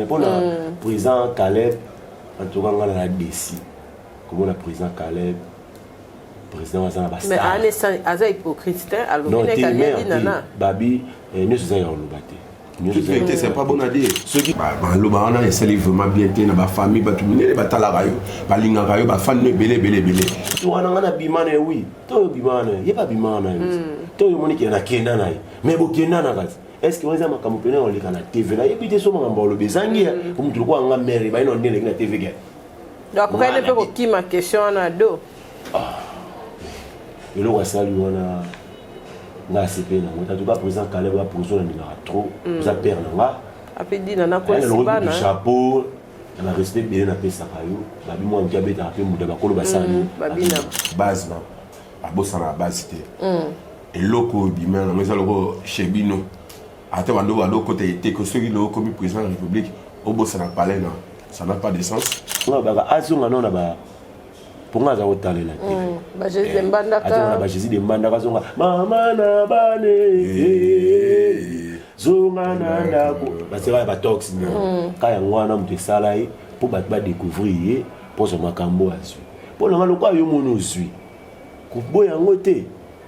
Mpona président Caleb, en tout cas nga na déci komona président Caleb, président aza na Mais aza hypocrite te, alobi neka nana. Babi nyonso eza ya koloba te. Toute vérité, c'est pas bon à dire. Soki baloba wana esali vraiment bien te na bafamille, bato minene batalaka yo, balingaka yo, bafani no ebele ebele ebele. Wana nga na bima na ye, oui, to oyo bima na ye, ye babima na ye to oyo omoni kenda nakenda na ye, mais bokenda na kati. Est ce que wana eza makambo pene oleka na TV? Nayebi te so makambo alobi ezangi ya po motu lokola nga mere baye na nde eleki na TV ke. Donc akokaki mpe kokima question wana do. Eloko asali wana, nga asepeli nango. En tout cas, président Caleb, baposo nalingaka trop, oza père na nga. Ape dina nakolisi bana. Chapeau na barespect ebele napesaka yo. Babi mwa moke abetaka mpe muda bakolo basala. Babina. Base na abosana base te. Eloko oyo bima yango eza loko chez bino, ata bando bando okota eteko. Soki loko okomi président ya République, obosana palais na, ça n'a pas de sens. Nga baka azonga nao na ba mponga aza kotalela te. Bajésus de Mbandaka. Azonga na bajésus de Mbandaka, azonga mama na bane, zonga na ndako, baseka ya batox ka yango wana. Moto esala ye mpo bato badécouvrir ye, mposo makambo azwi mpo nanga lokola yo moni ozwi koboya yango te.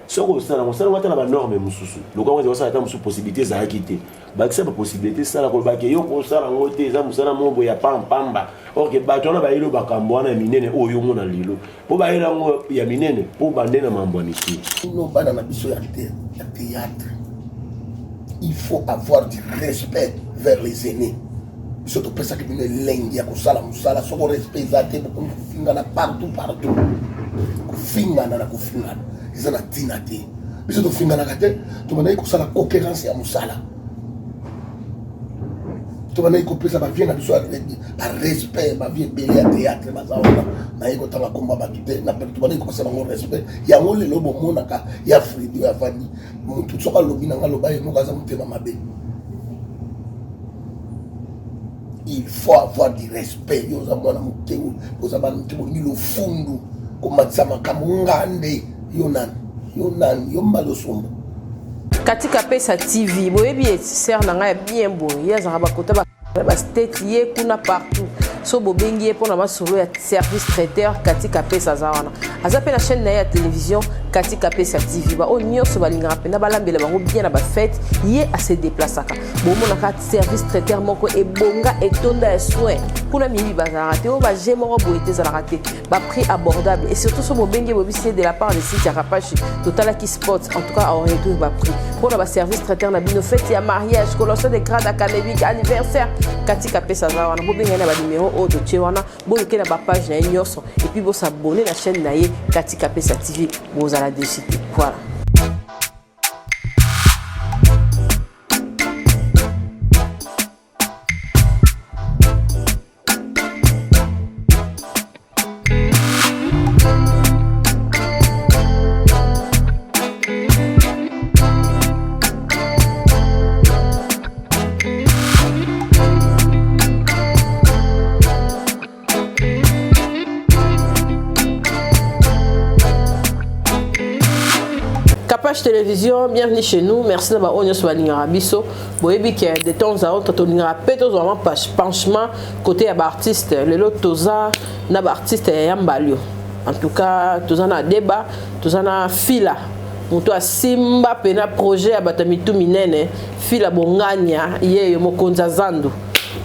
Soki osala yango, osala yango ata na banorme mosusu lokola yango osala, ata mosusu possibilité ezalaki te, bakisa bapossibilité. Esala kolobaki yo kosala yango te, eza mosala moko boye ya pampamba. Or que bato wana bayeli bakambo wana ya minene oyo omona lelo, mpo bayeli yango ya minene mpo bande na mambo ya mike. Bino bana na biso ya théâtre, il faut avoir du respect vers les aînés. Biso topesaki bino elengi ya kosala mosala. Soko respect eza te, bokomi kofingana partout partout. Kofingana na kofingana eza na ntina te. Biso tofinganaka te, tobandaki kosala cohérence ya mosala, tobandaki kopesa bavieux na biso barespect. Bavieux ebele ya théâtre baza wana, naye kotanga komba bato te, tobandaki kopesa bango respect. Yango lelo bomonaka ya Fredi oyo avandi, motu soki alobi nanga, aloba ye moko aza motema mabe. Il faut avoir du respect. Yo oza mwana moke, oza bana moke, bolingi lofundu komatisa makambo. Nga nde yo nani, yo nani, yo mbala osomba. Katika Pesa TV, boyebi sere na ngai ya bien boye, ye azalaka bakota bastate, ye kuna partout. So bobengi ye mpona masolo ya service traiteur, Katika Pesa aza wana. Aza mpe na chaîne na ye ya télévision, Katika Pesa TV. Baoyo nyonso balingaka mpenza balambela bango bien na bafete, ye ase déplaçaka. Bomonaka service traiteur moko ebonga, etonda ya soin kuna, miyibi bazalaka te, oyo baje moko boye te ezalaka te, baprix abordable. Et surtout so bobengi, bobisi ye de la part de site ya Rapache, totalaki spot. En tout cas, aoréduire baprix mpona baservice traiteur na bino, fête ya mariage, collation de grade académique, anniversaire. Katika Pesa aza wana. Bobenga ye na banimero oyo totie wana, boluke na bapage na ye nyonso, et puis bosabonner na chaîne na ye, Katika Pesa TV. Bozala déçus te. Voilà. Capage Télévision, bienvenue chez nous. Merci na baoyo nyonso balingaka biso. Boyebi ke de temps à autre tolingaka mpe tozwa mwa penchement côté ya baartiste. Lelo toza na baartiste ya Yambalio. En tout cas, toza na débat, toza na Fila, moto asimba mpena projet ya bato ya mitu minene. Fila Bongania, ye yo mokonzi ya zandu.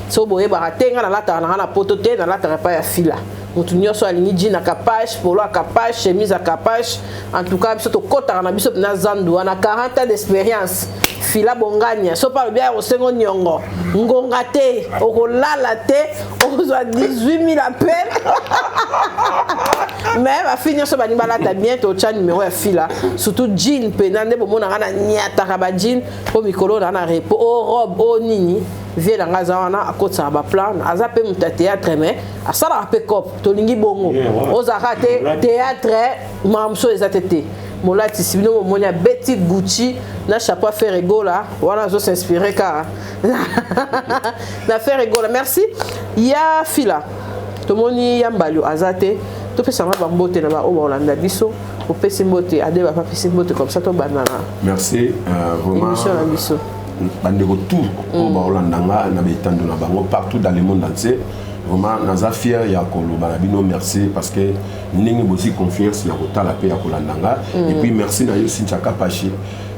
So boyebaka te, nga nalataka nanga na poto te, nalataka epai ya Fila. Motu nyonso alingi jean ya Kapage, polo ya Kapage, chemise ya Kapage, en tout cas biso tokɔtaka na biso mpena zandu wana. 40 ans d'expérience, Fila Bongania. So mpe alobi aya kosengo niongo ngonga te, okolala te, okozwa 18 000 appel. Mais bafille nyonso balingi balata bien, totya numero ya Fila. Surtout jean mpena nde bomonaka na niataka bajean mpo mikolo na na repos, o robe o nini. Vieux na nga aza wana, akotisaka baplan. Aza mpe moto ya théâtre, mais asalaka mpe cop. Tolingi bongo, ozalaka te théâtre, makambo mosusu eza te te. Molatisi bino bomoni abeti Gucci na chapeau Ferre Gola wana, azosinspire kaka na Ferre Gola. Merci ya Fila. Tomoni ya Mbalio aza te, topesanga bambote na baoyo baolanda biso. Opesi mbote, ade bapapesi mbote, comme ça tobanda na Merci vraiment. émission na biso. Bandeko tout oyo baolanda nga na betando na bango partout dans le monde entier, vraiment naza fier ya koloba na bino merci, parce que ndenge bozwi confiance ya kotala mpe ya kolanda nga. Et puis merci na yo, Cynthia Kapashi,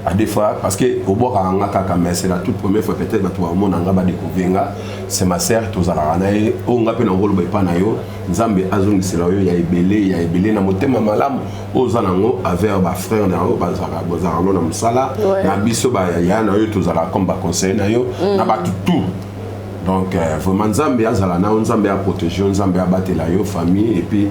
à des fois, parce que obwakaka nga kaka, mais c'est la toute première fois peut-être bato bamona nga, badécouvrir nga. C'est ma sœur, tozalaka na ye. Oyo nga mpe nakoloba epa na yo, Nzambe azongisela yo ya ebele, ya ebele na motema malamu oyo oza nango envers bafrère na yo. Bazalaka, bozalaka no na mosala na biso, baya na yo, tozalaka comme baconseiller na yo na bato tout. Donc vraiment Nzambe azala na yo, Nzambe aprotege yo, Nzambe abatela yo famille et puis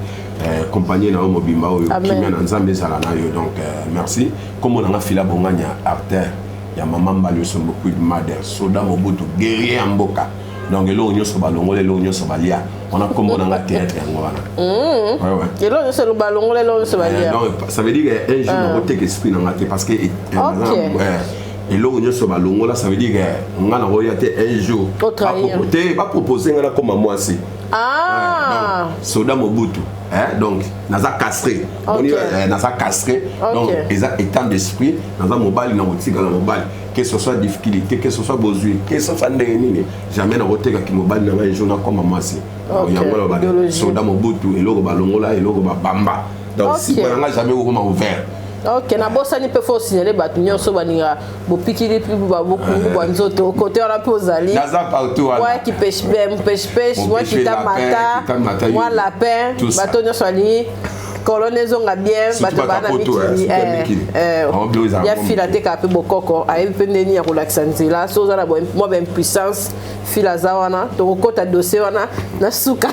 compagnie na yo mobimba oyo. Amen. Kimia na Nzambe ezala na yo. Donc merci. Kombo na nga Fila Bonganya, artère ya mama Mbali Osombo, Queen Mother, soda Mobutu, guerrier ya mboka. Donc eloko nyonso balongola, eloko nyonso balia wana, kombo na nga théâtre yango wana. Ouais. Eloko nyonso balongola, eloko nyonso balia. Donc ça veut dire que un jour nakoteka esprit na nga te, parce que eloko nyonso balongola, ça veut dire que nga nakoya te un jour Otrahir. Te, bapropose nga nakoma mwasi. Ah. Donc, soda Mobutu, hein, donc naza castré. Boni, naza castré. Donc eza état d'esprit, naza mobali, na kotikala mobali, que ce soit difficulté, que ce soit bozwi, que ce soit ndenge nini, jamais nakotekaki mobali na ngai jour nakoma mwasi. Yango na Idéologie. Soda Mobutu, eloko balongola, eloko babamba, donc nsima na nga jamais kokoma ouvert. Ok, nabosani mpe, faut osignale bato nyonso balingaka bopikili mpe bokungu bwa nzoto, kote wana mpe ozali. Naza partout wana. Mwa kipeshpesh, mwa Mopeshe, kita lapin, mata, kita mata, mwa yo. lapin. Tout ça. Bato nyonso balingi kolone ezonga bien. Surtout bato baa na bato ya poto, mikili. surtout ya mikili. Oh, bio ezala Ya mwa Fila mikili. tekaka mpe bokoko, ayebi mpe ndeni ya kolakisa nzela. So oza na mwa baimpuissance, Fila aza wana. Tokokɔta dossier wana na suka.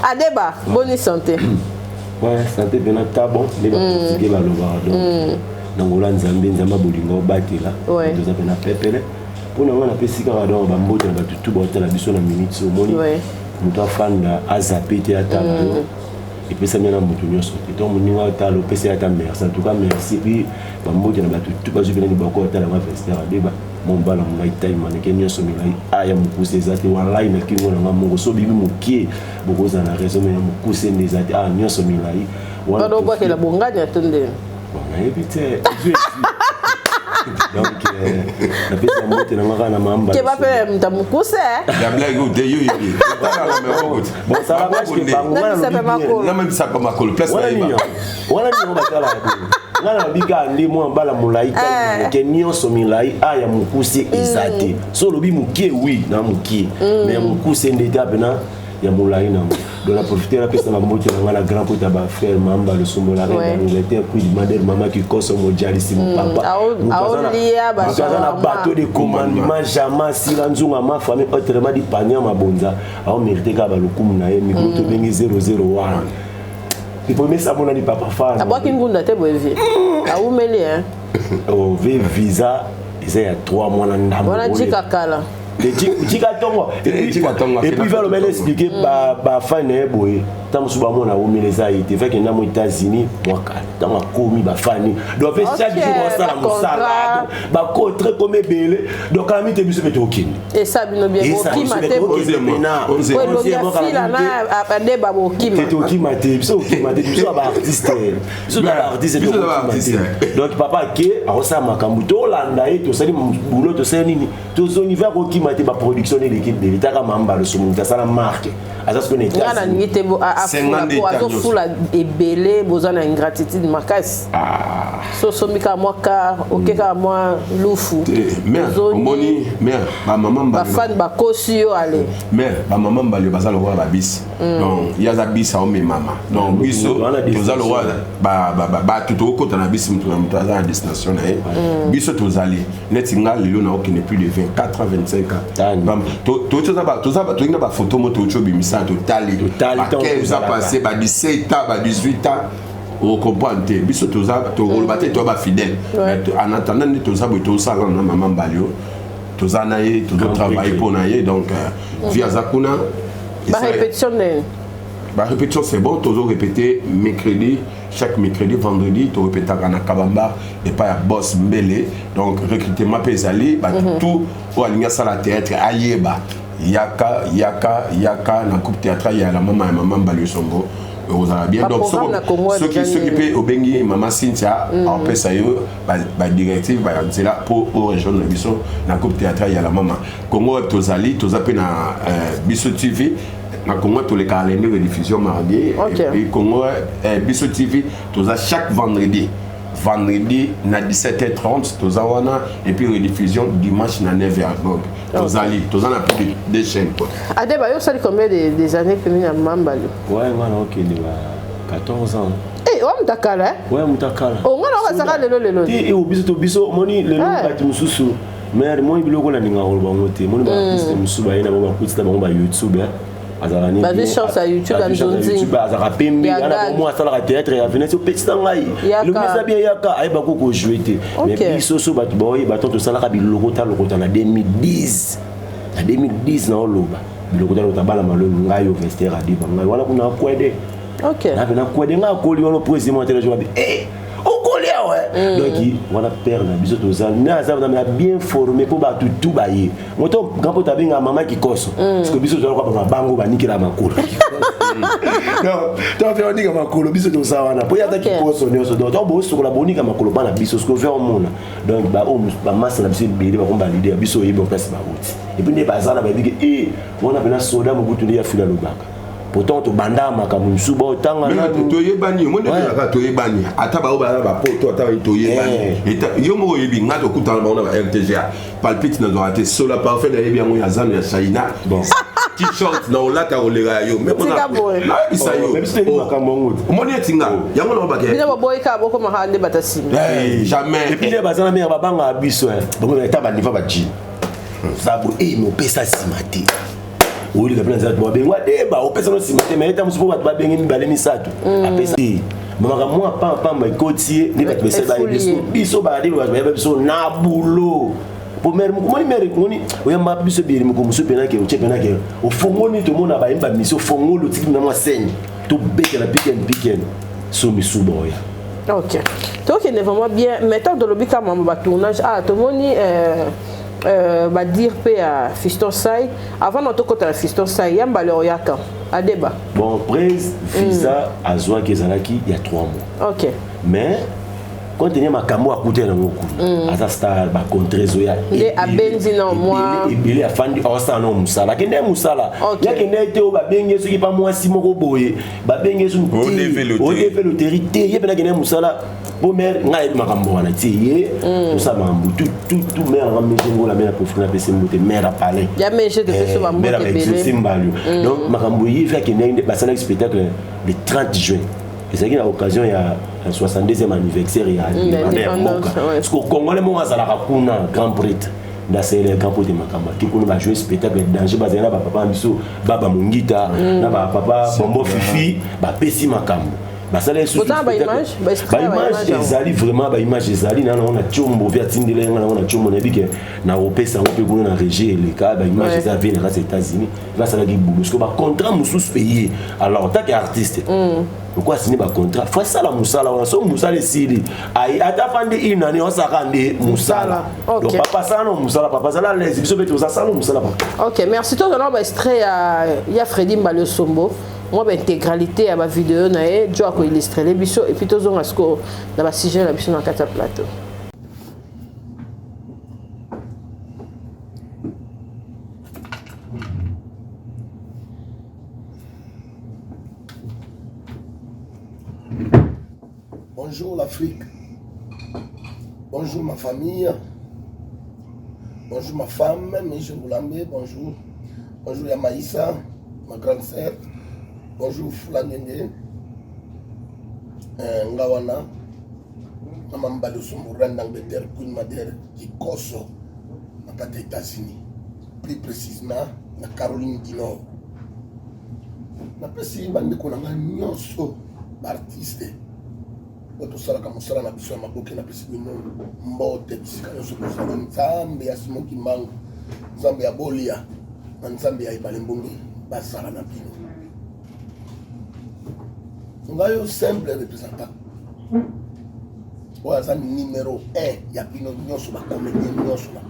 Adeba, boni santé? Ouais, santé mpena ta bon, nde baportugais balobaka. Donc na ngolo ya Nzambe, Nzambe abolinga obatela. Toza mpena pepele. Mpo na nga, napesi kaka donc bambote na bato tu baotala biso na minute. Omoni, moto afanda azape te, atala yo, epesami na moto nyonso te. Donc moninga otala, opesi ata merci. En tout cas merci. Puis bambote na bato tu bazwi mpena libako otala nga, Vester Adeba, mobala molai, tai maneke nyonso milai, aya mokuse eza te. Walai na kingo na nga moko, so bibi mokie, bokozala na raison, mais ya mokuse nde eza te. Ah, nyonso milai. Wana Wana obwakela bongani to ndeni? Bon, nayebi te, ezwi ezwi. Donc napesi mbote na nga kaka na mamba. Keba mpe moto mokuse. Ya blague oyo te, yo yebi. Otala na maboko te. Bon, ça va, parce que bango wana Nabisa mpe lobi bien. makolo. Na mebisaka makolo place. Wana nayeba. nini yango? Wana nini yango batalaka boye? Nga na bika nde mwa bala molai, ke nyonso milai, a ya mokuse eza te. So olobi mokie, oui, na mokie, mais ya mokuse nde te, apena ya molai nango. Donc na profite, napesa bambote na nga na grand kota, bafrère Mamba Losombola, Angleterre, puis Mader, mama Kikoso, Mojalisi, mopapa. Aolia. Moto aza na bateau de commandement, jamais sila nzunga, ma famille, autrement dit Pania Mabonza, aomérite kaka balokumu na ye. Mikolo tobengi 001, premier amonani papa fan. Abwaki ngunda te boye, vie awumeli, hein. Ove visa eza ya 3 mois na ndambo. Wana jika kala. Jika ntongo. Jika ntongo. Et puis va lobela expliquer bafan na ye boye, ntango mosusu bamona awumeli, eza ye te. Fakenda mo États-Unis mwa kala, ntango akomi bafani, donc fe chaque jour osala mosala, bacontre komi ebele. Donc kala te, biso mpe tokokende. Esa bino bien, bokima te. Po elongi ya Fila na Adeba, bokima. Te, tokima te, biso okima te, biso ya baartiste, biso ya baartiste tokokima te. Donc papa ake akosala makambo, tolanda ye, tosali boulot, tosali nini, tozongi va kokima te. Baproduction eleki ebele, taka Mambalo so moto asala marque, aza sikoyo na Nga nalingi te po azofula ebele, boza na ingratitude makasi. So osombi kaka mwa car, oke kaka mwa lufu. Omoni bamama, bafani bakosi yo ale. Mais bamama Mbali baza lokola babisi. Donc ye aza bisi, aomemama. Donc biso toza lokola bato tokokota na bisi, moto na moto aza na destination na ye. Biso tozali neti nga lelo naokende plus de 24 ans, 25 ans. Tolingi na bafoto mo touti obimisa, totali ba 15 ans passé, ba 17 ans, ba 18 ans, ocomprendre te. Biso toza, tokoloba te, toza bafidèle. En attendant nde toza boye, tosala na mama Mbali, toza na ye, tozotravaille mpo na ye. Donc vie aza kuna. Barépétition ndeni? Barépétition, c'est bon. Tozo répéter mercredi, chaque mercredi, vendredi, torépétaka na Kabamba epai ya boss Mbele. Donc recrutement mpe ezali, bato tout oyo alingi asala théâtre ayeba, yaka, yaka, yaka na groupe théâtral ya la mama ya mama Mbali Osombo. Ekozala bien. Donc soki soki mpe obengi mama Cynthia, apesa yo badirective, banzela mpo orejoindre biso na groupe théâtral ya la mama Congo Web. Tozali, toza mpe na Biso TV na Congo. Tolekaka lundi, rediffusion mardi. Et puis Congo, Biso TV, toza chaque vendredi na 17h30, toza wana, et puis rediffusion dimanche na 9h. Donc tozali, toza na plus de deux chaînes, quoi. Adeba, yo osali combien des années pemi na Mambali? Ouais, nga na okende ba 14 ans. Eh, wa mutu akala, eh? Ouais, mutu akala. Oh, nga na okasaka lelo lelo. Te, e biso to biso omoni lelo bato mosusu mais moni biloko nalingaka koloba yango te. Moni baartiste mosusu baye na bango, bakuti na bango ba YouTube, azalaka nini? Bazwi chance ya YouTube ya nzonzi. YouTube, azalaka pembe ana bomo, asalaka théâtre ya venesi, opesisa ngai elobi eza bien, yaka ayeba ko kojouer te. Mais biso so bato baoyeba to tosalaka bilokota lokota na 2010, na 2010 naoloba bilokota lokota, bana malongi ngai yo vestiaire adiba ngai wana kuna akwede nape nakwede ngai akoli wana président mwa tele babi okoli awa. Donc wana père na biso toza na aza na bien formé mpo bato tu baye moto grand mpo tabenga mama kikoso, parce que biso tozalaka bamabango banikela makolo. Donc to banika makolo, biso toza wana mpo ye ata kikoso nyonso. Donc to bosokola bonika makolo bana biso soki ovia omona. Donc baoyo bamasa na biso ebele bakomi baleader biso, oyebi place bauti et puis nde baza na bayebi ke e wana mpena soda Mobutu nde ya fili alobaka. Pourtant tobanda makambo mosusu baotanga. Toyebani, omoni kaka toyebani, ata bao baza bapoto, ata toyebani. Yo moko oyebi nga, tokutana bango na ba RTGA palpite, nazwaka te sola parfait, nayebi yango ya zano ya China, t-shirt na olata koleka ya yo. Nayebisa yo, omoni eti nga yango na bino boboyika bokomaka nde bata nsima. Jamais. Et puis nde baza na mere babangaka biso, bango eta baniva baji zabo e mopesa nsima te, oyolika mpe na nzela babengwa deba opesa no nsima te. Mais eta mosusu mpo bato babenge mibale misato apesa te, makambo mwa pampamba ekoti ye nde bato besali bayebi biso baadebe, bato bayeba biso na bulo po mere moni mere moni oyamba biso ebele moko mosusu mpenake otie mpenake ofongoli, tomona bayembi bamisi ofongoli, otiki na mwa scène tobetela piken piken so misuba oya. Ok, tokende vraiment bien. Maintenant tolobi kaka mambo batournage. Ah, tomoni badire mpe ya Fiston Sai. Avant na tokɔta na Fiston Sai, ya mbala oyaka Adeba. Bon, prise visa azwaki ezalaki ya 3 mois. Mais compte tenu makambo akuta nango kuna, aza star, bacontre ezoya. Nde abendi na mwa ebele, afandi aosala na mosala, akende mosala. Yakende te oyo babenge soki pa mwasi moko boye, babenge soki ODV loterie te. Ye mpena akende mosala po mare ngai ayebi makambo wana tie ye tosala makambo tout mare anga mejengola me na profite napesi mbote mare apalais. Ya meje topesi bambote ebele. Mbalio. Donc makambo ye fi akende, basalaki spectacle le 30 juin, ezalaki na occasion ya 62e anniversaire ya indépendance ya mboka, parce que congolais moko azalaka kuna, grand prêtre ndasele grand prêtre makambo ake kuna, bajoue spectacle danger, bazali na bapapa na biso baba Mongita na bapapa Bombo Fifi, bapesi makambo basala. Baimage ezali vraiment, baimage ezali na nango na tiombo vi atindela nga nango na tiombo, nayebi ke na kopesa yango mpe kuna na régie eleka. Baimage eza vie na kati ya États-Unis, basalaki boulot parce que bacontrat mosusu mpe ye. Alors tant artiste lokola asini bacontrat, fo asala mosala wana. So mosala esili, ata afandi une année, osaka nde mosala. Donc papa asala no mosala, papa azala à l'aise, biso mpe tozasala mosala papa. Ok, merci. Tozala baextrait ya Fredi Mbali Osombo, mwa baintégralité ya bavideo na ye jo akoillustrele biso, et puis tozonga sikoyo na basujet na biso na kati ya plateau. Bonjour l'Afrique. Bonjour ma famille. Bonjour ma femme, Michel Goulambe. Bonjour. Bonjour Yamaïsa, ma grande sœur. Bonjour Fula Ndende. Ngawana. Mama Mbalo Sombo, reine d'Angleterre, Queen Mother, Kikoso, na kati États-Unis. Plus précisément, na Caroline du Nord. Napesi bandeko na ngai nyonso baartiste oyo tosalaka mosala na biso ya maboke, napesi bino mbote bisika nyonso bozali. Nzambe ya Simon Kimbangu, Nzambe ya Bolia na Nzambe ya Ebale Mbonge bazala na bino. Ngai oyo simple représentant oyo aza numéro 1 ya bino nyonso bacomédien nyonso na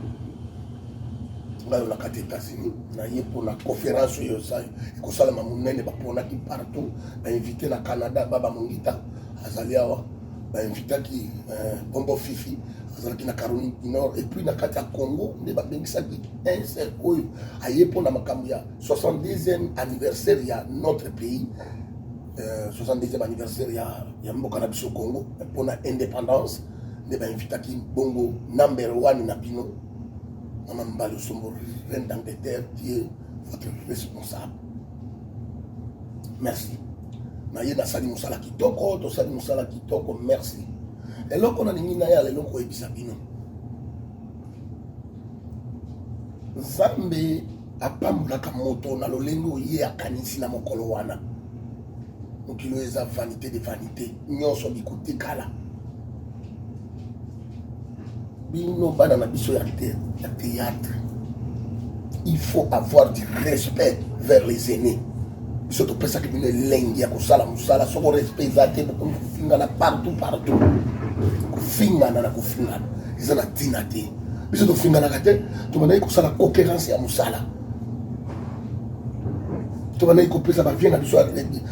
Ngai oyo na kati ya États-Unis, naye mpona conférence oyo ekosalema monene. Baponaki partout, bainvité na Canada, Baba Mongita azali awa, bainvitaki Bombo Fifi azalaki na Caroline du Nord, et puis na kati ya Congo nde babengisaki un seul oyo aye mpona makambo ya 62e anniversaire ya notre pays, 62e anniversaire ya mboka na biso Congo, mpona indépendance nde bainvitaki bongo number one na bino, Mama Mbali Osombo, reine d'Angleterre, qui est votre responsable. Merci. Naye nasali mosala kitoko, tosali mosala kitoko, merci. Eloko nalingi naya lelo koyebisa bino, Nzambe apambolaka moto na lolenge oyo ye akanisi na mokolo wana. Mokili oyo eza vanité de vanité, nyonso bikotikala. Bino bana na biso ya théâtre, il faut avoir du respect vers les aînés. Biso topesaki bino elengi ya kosala mosala, soko respect eza te, bokomi kofingana partout partout. Kofingana na kofingana eza na ntina te. Biso tofinganaka te, tobandaki kosala cohérence ya mosala, tobandaki kopesa bavie na biso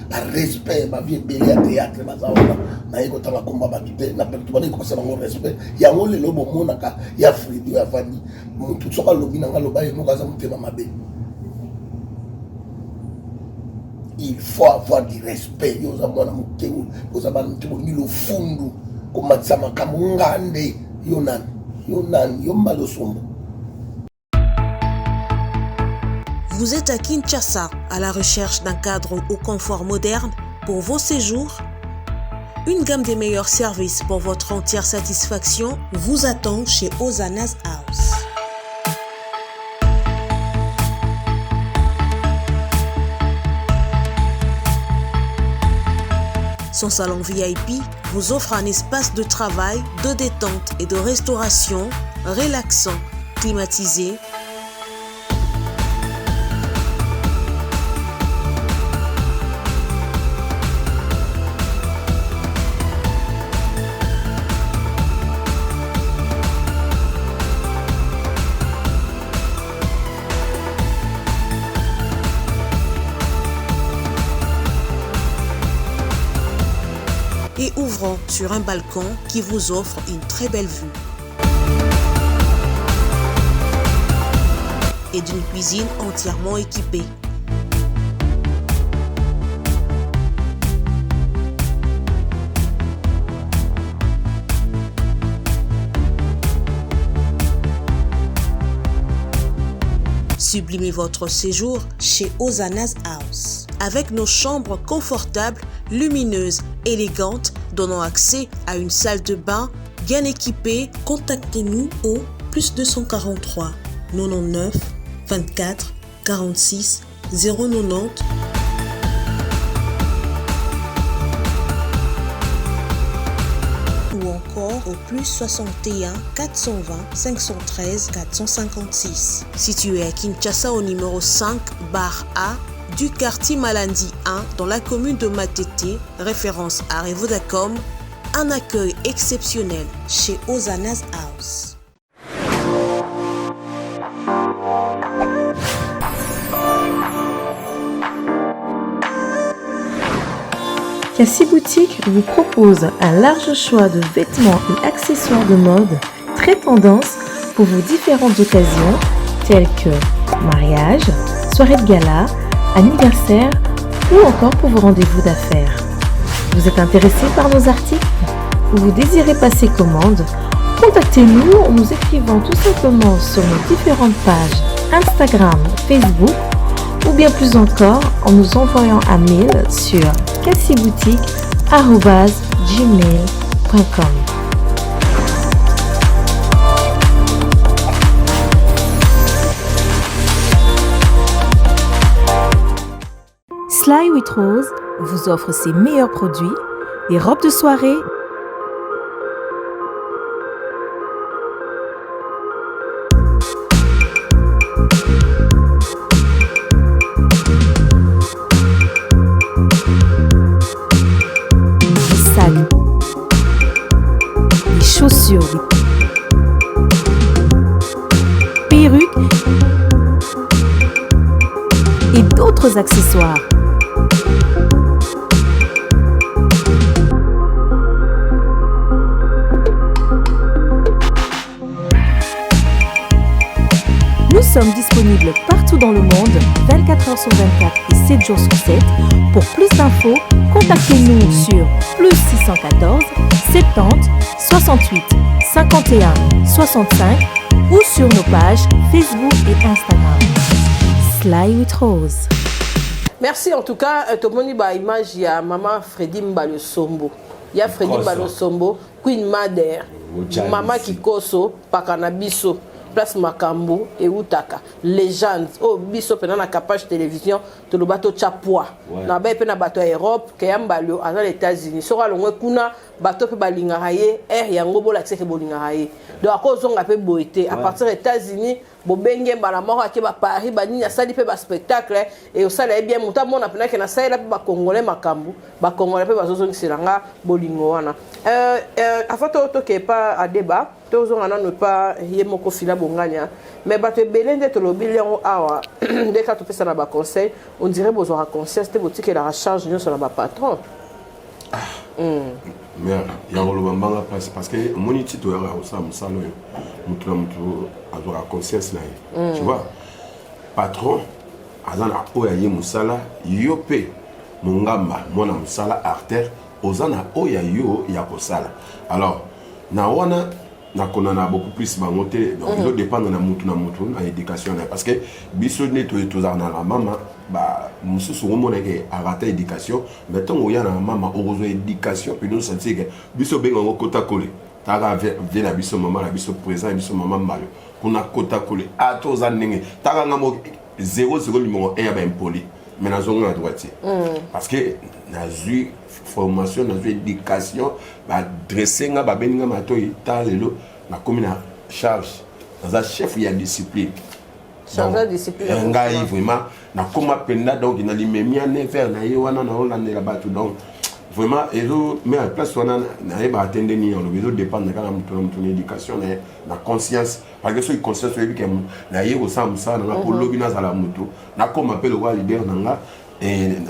barespect. Bavie ebele ya théâtre baza wana, naye kotanga komba bato te, tobandaki kopesa bango respect. Yango lelo bomonaka ya Fredi oyo avandi, motu soki alobi nanga aloba ye moko aza motema mabe. Il faut avoir du respect. Yo oza mwana moke, oza bana moke, bolingi lofundu komatisa makambo. Nga nde yo nani, yo nani, yo Mbali Osombo. Vous êtes à Kinshasa à la recherche d'un cadre au confort moderne pour vos séjours? Une gamme des meilleurs services pour votre entière satisfaction vous attend chez Ozana's House. Son salon VIP vous offre un espace de travail, de détente et de restauration relaxant, climatisé, et ouvrant sur un balcon qui vous offre une très belle vue. Et d'une cuisine entièrement équipée. Sublimez votre séjour chez Ozana's House avec nos chambres confortables, lumineuses, élégantes, donnant accès à une salle de bain bien équipée. Contactez-nous au plus 243 99 24 46 090 ou encore au plus 61 420 513 456. Situé à Kinshasa au numéro 5 bar A du quartier Malandi 1 dans la commune de Matete, référence à Revodacom, un accueil exceptionnel chez Ozana's House. Cassie Boutique vous propose un large choix de vêtements et accessoires de mode très tendance pour vos différentes occasions telles que mariage, soirée de gala, anniversaire ou encore pour vos rendez-vous d'affaires. Vous êtes intéressé par nos articles ou vous désirez passer commande? Contactez-nous en nous écrivant tout simplement sur nos différentes pages Instagram, Facebook ou bien plus encore en nous envoyant un mail sur cassiboutique@gmail.com. Sly with Rose vous offre ses meilleurs produits, des robes de soirée, des sacs, des chaussures, des perruques. et d'autres accessoires. Nous sommes disponibles partout dans le monde, 24 h sur 24 et 7 jours sur 7. Pour plus d'infos, contactez-nous sur plus 614 70 68 51 65 ou sur nos pages Facebook et Instagram. Sly with Rose. Merci en tout cas, euh, tomoni ba image ya maman Freddy Mbalio Sombo. Ya Freddy Mbalio Sombo, Queen Mother, mama Kikoso, paka na biso. Place makambo eutaka legende oyo oh, biso mpena na capage télévision toloba totya poids ouais. na baye mpe na bato ya europe keya mbalio aza na états-unis soki alongwe kuna bato mpe balingaka ye aire yango bolakisa ke bolingaka ye donc akozonga mpe boye te à partir ya états-unis Bobenge mbala moko ake ba Paris ba nini asali pe ba spectacle et osala ye bien moto amona pena ke nasalela pe ba congolais makambo ba congolais pe bazozongisela nga bolingo wana euh, euh, avant to toke pa adeba tozonga nanu epa ye moko fila bongania mais bato ebele nde tolobi yango awa nde kaka topesa na ba conseil on dirait bozwaka conscience te botikelaka charge nyonso na ba patron ah. Mère ya koloba mbanga mpasi parce que omoni ti toyaka kosala mosala oyo motu na motu azwaka conscience na ye mm. tu vois patron aza na oyo aye mosala yo mpe mongamba mwana mosala artère oza na oyo ya yo ya kosala alors na wana nakonana beaucoup plus bango te donc mm. ezo dépendre na mutu na mutu na éducation na ye parce que biso nde tozalaka na la mama ba mosusu okomona ke arata éducation mais ntango oya na mama okozwa éducation mpe nosentir ke biso obenga yango kota kole taka vie na biso mama na biso présent ya biso mama mbalo kuna kota kole ata oza ndenge taka nga mo 00 numéro 1 ya baimpoli mais nazonga na droitier mm. parce que nazwi formation nazwi éducation badresse nga babendi nga matoi ta lelo nakomi na charge naza chef ya discipline eh, ngai vraiment nakoma mpenza donc na limemia never na ye wana naolandela bato donc vraiment ezo mais place wana nayebaka te nde nini alobi ezo dépendre kaka moto na moto na éducation na ye na conscience parce que soki conscience oyebi ke naye kosala mosala na nga mpo mhm. lobi nazala moto nakoma mpe lokola leader na nga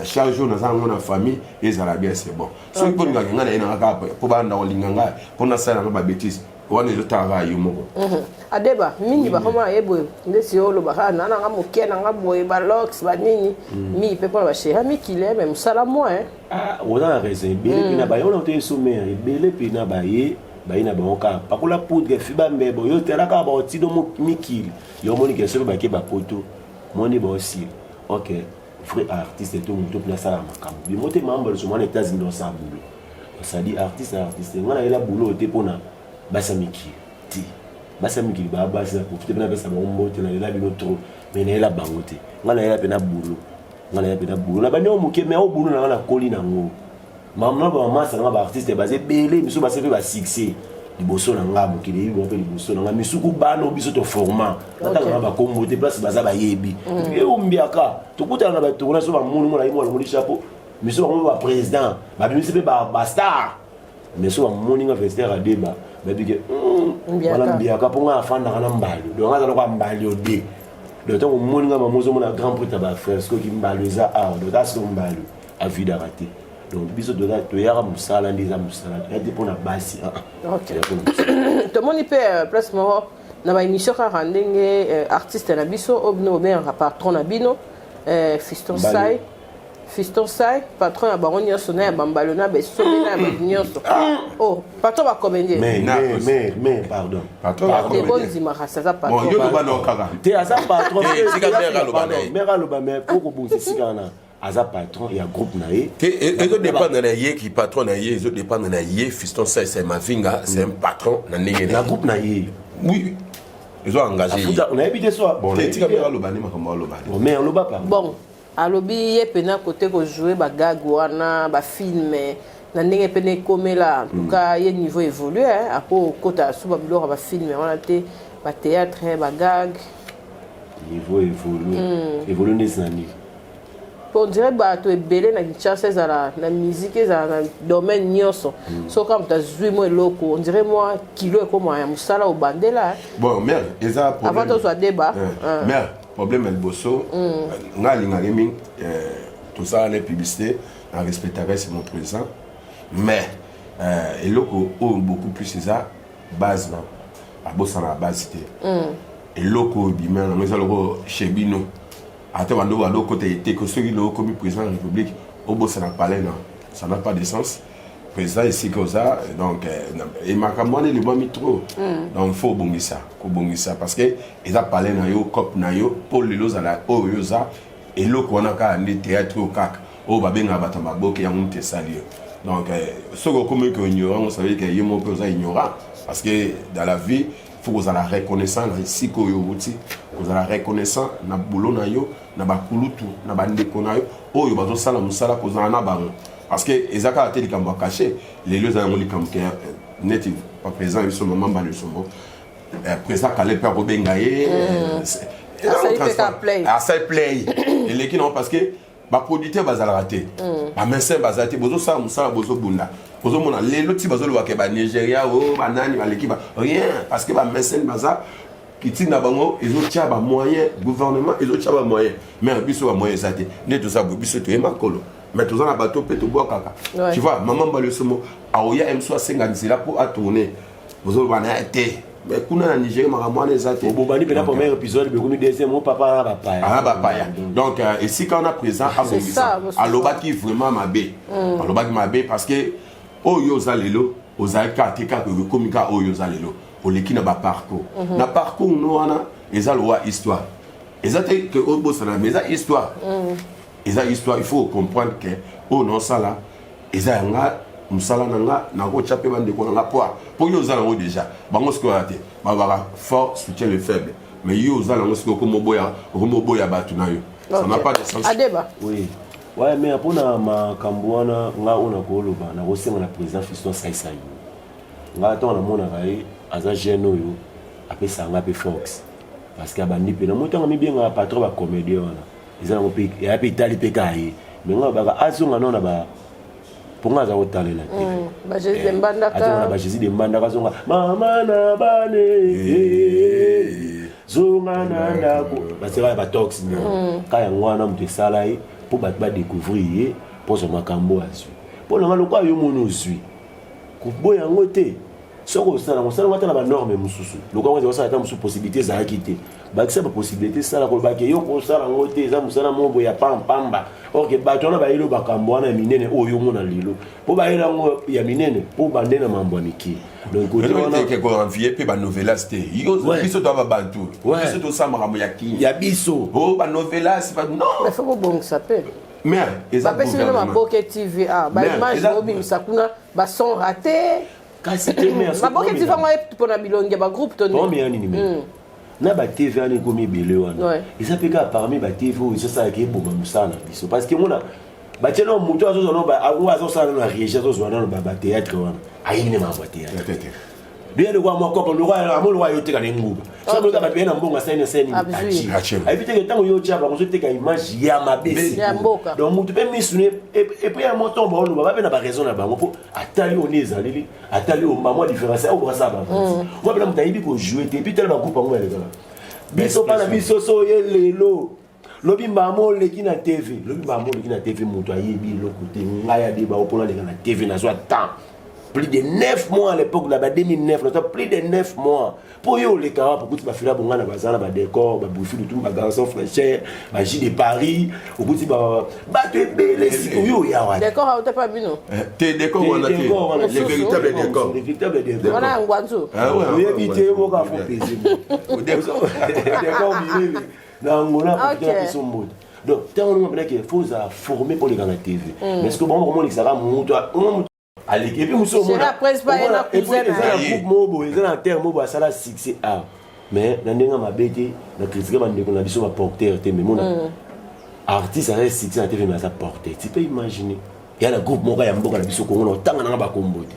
charge oyo naza yango na famille ezala bien c'est bon soki mpo olingaka ngai naye nanga kaka mpo banda kolinga ngai mpo nasala yanga babétise wana ezotala kaka yo moko mhm. adeba mingi bakoma ye boye ndeti yo olobaka na nanga moke nanga boye balox banini mm. mingi mpe mpona bashera mikili me mosala mwa ah, oza na raison ebele mpena mm. baye wana otoye somere ebele mpena baye baye na bango kaka pakola poudre fiba mbebo yo tala kaka baotido mikili yo omoni ke soki bake bapoto moni baosila ok vrai artiste to moto mpena asala makambo bimo te mamba lisusu mwana états-unis osala boulot osali artiste artiste ngai nayela boulot te mpona basi ya mikili te basi ya mikili baa basi na profite mpe napesa bango mbote nalela bino trop mais nayela bango te ngai nayela mpena boulot ngai nayela mpena boulot na bandi yango moke mais oyo boulot na ngai nakoli nango mama bamasa na ngai baartiste baza ebele misu basi mpe basuccès liboso na nga mokili eyebi bango mpe liboso na nga misuku bana oyo biso toforma natanga nga bakombo te place baza bayebi mm. eombiaka tokutana na batourna so bamoni mona ye mwana moni chapeau misu bango baprésident babimisi mpe bastar mais so bamoni nga vestiaire adeba bayebi ke hmm, wana mbiaka mpo nga afandaka na mbali donc aza lokola mbali ode donc ntango omoni nga mama ozomona grand prêtre ya bafrère soki mbali eza awa donc asiko mbali avidaka te donc biso toyaka mosala nde eza mosala toya te mpona basi ah, ah. tomoni mpe euh, place moko na baémission kaka ndenge euh, artiste na biso oyo bino bobengaka patron na bino euh, fiston sai fiston sai patron ya bango nyonso na ya bambalo na besobe na ya bato nyonso oh patron bacomédien mais pardon bondima kasi aza patron te aza patron mare aloba mais po kobongisa esika wana aza patron ya groupe na ye te ezo dépendre na ye ki patron na ye ezo dépendre na ye fiston sai sai mavinga c'est un patron na ndenge na groupe na ye oui ezo engagé ye nayebi te so bon te tika mpe aloba nde makambo aloba mais aloba pa bon alobi ye mpena kote kojoue bagag wana bafilme na ndenge mpena ekomela en tout cas ye niveau évolue akokota su babiloko ya bafilme wana te bathéâtre bagag niveau évolue mm. évolue nde na nini po on dirait bato ebele na kinshasa ezala na musique ezala na domaine nyonso mm. soki moto azwi mwa eloko on dirait mwa kilo ekoma ya mosala obandela bon mère eza avant tozwa débat mère. Problème ya liboso, ngai alingaki mingi, tosala na publicité, na respectaka, c'est mon président, mais eloko oyo beaucoup plus eza base na abosana base te. Eloko oyo ebima nango eza loko chez bino, ata bando okota eteke, soki lelo okomi président ya République, obosana palais na, ça n'a pas de sens. Président, esika oza, donc makambo wana elobami trop. Donc faut obongisa, kobongisa, parce que eza palais na yo, cope na yo, mpo lelo ozala oyo yo oza. Eloko wana kaka nde théâtre oyo kaka oyo babengaka bato ya maboke, yango moto esali yo. Donc soki okomi ko ignorant, ça veut dire que ye moko mpe oza ignorant, parce que dans la vie, faut kozala reconnaissant na esika oyo outi, kozala reconnaissant na boulot na yo, na bakulutu, na bandeko na yo oyo bazosala mosala, kozala na bango, parce que eza kaka te likambo ya cachet. Lelo eza yango likambo ke neti président biso, mama Mbala Sombo, président Kale mpe akobenga ye. Asali play, eleki nango, parce que baproducteur bazalaka te, bamédecin bazala te. Bozosala mosala, bozobunda, ozomona lelo ti bazolobaka banigéria o banani baleki ba rien, parce que bamédecin baza kiti na bango, ezotia bamoyen, gouvernement ezotia bamoyen, mais biso bamoyen eza te. Nde toza boye, biso toye makolo, mais toza na bato mpe tobwakaka. Tu vois, mama Mbala Somo aoya mso asenga nzela mpo atourne, bozoloba na ye te, mais kuna na Nigéria makambo wana eza te. Obobani mpena premier épisode, bekomi deuxième, o papa na bapaya. Aa bapaya. Donc esika wana président abongisa, alobaki vraiment mabe, alobaki mabe, parce que oyo oza lelo, ozali kaka te, kaka ekomi kaka oyo oza lelo, oleki na baparcours. Na parcours no wana eza lowa histoire, eza te ke obosana, mais eza histoire, eza histoire. Il faut comprendre ke oyo naosala eza yanga mosala na nga, nakotya mpe bandeko na nga poa, mpo yo oza nango déjà, bango sikoyo ya te. Babaka fort soutient le faible, mais yo oza nango sikoyo, okomoboya bato na yo, ça n'a pas de sens. Adeba. Oui, ouais, mais mpona makambo wana, nga oyo nakoloba, nakosenga na président Fiston Saisai. Nga ntango namonaka ye aza jeune oyo apesaka nga mpe force, parce que abandi mpe namoi ntango mibengaka patron bacomédien wana, eza nango mpe eya mpe etali mpe kaka ye, mais nga baka azonga nao na ba, mpo nga aza kotalela te. Bajésus de Mbandaka. Azonga na bajésus de Mbandaka, azonga mama na bane, zonga na ndako, baseka ya batox ka yango wana moto esala ye mpo bato badécouvrir ye, mpo ozwa makambo azwi. Mpo nanga lokola yo moni ozwi, koboya yango te. Soki osala mosala ngo ata na banorme mosusu, lokola ngo osala ata mosusu, possibilité ezalaki te, bakisa bapossibilité, esala kolobaki yo kosala yango te, eza mosala moko boye ya pampamba. Or que bato wana bayeli bakambo wana ya minene oyo omona lelo, mpo bayeli yango ya minene, mpo bande na mambo ya mike. Donc côté wana koenvie mpe banovelas te. Biso toa babantu, biso tosala makambo ya kini. Ya biso. O banovelas, non. Faut bobongisa mpe. Mais eza Bapesi bino Maboke TV, baimage bobimisa kuna, bason raté. Kasi te. Maboke TV yango mpona bilongi ya bagroupe to nini? Nini me na batv wana ekomi ebele wana, eza mpe kaka parmi batv oyo ezosalaka eboma mosala na biso, parce que mona batie nano moto azozwa nano, azosala nano na régie, azozwa nano bathéâtre wana, ayebi ne makambo ya théâtre. Doya lokwa mwa kopo amo lokwa yo teka na nguba so loka bato ye na mbongo asali na sani ayebi teke ntango yo otya bango ozoteka image ya mabe. Donc motu mpe misu et puis ya moto baoloba bape na baraison na bango, mpo atali oyo nde ezaleli, atali oyo mwa différence oyo bakasala bavanti mwa mpena moto ayebi kojouer te. Et puis tala bagroupe yango balekaka biso mpa na biso, so oye lelo, lobi mbama oleki na TV, lobi mbama oleki na TV, moto ayebi eloko te. Ngai adeba mpona aleka na TV, nazwa temps plus de 9 mois à l'époque, na ba 2009, nazwa plus de 9 mois mpo yo oleka wapo okuti bafila bonga na baza na badécor, babufi lutu, bagarçon fraîcheur, bajus de Paris, okuti bato ebele. Sikoyo oya wana. Décor auta pa bino? Te, décor wana te, le véritable décor. Le véritable décor. Wana ya Ngwanzu. Oyebi te, moka fo pese décor minene na Angola kopikela biso mbote. Donc ntango nonga mpenake, faut ozala formé mpo oleka na TV, mais ce que bango bakomonikisaka moto aleki, et puis mosusu eza na groupe moko boye, eza na terre moko boye, asala succès a, mais na ndenge mabe te, na critique bandeko na biso baporteur te, mais mona artiste aza succès na TV, mais aza porteur. Tu peux imaginer, ya na groupe moko ya mboka na biso Kongo, na otanga nanga bakombo te.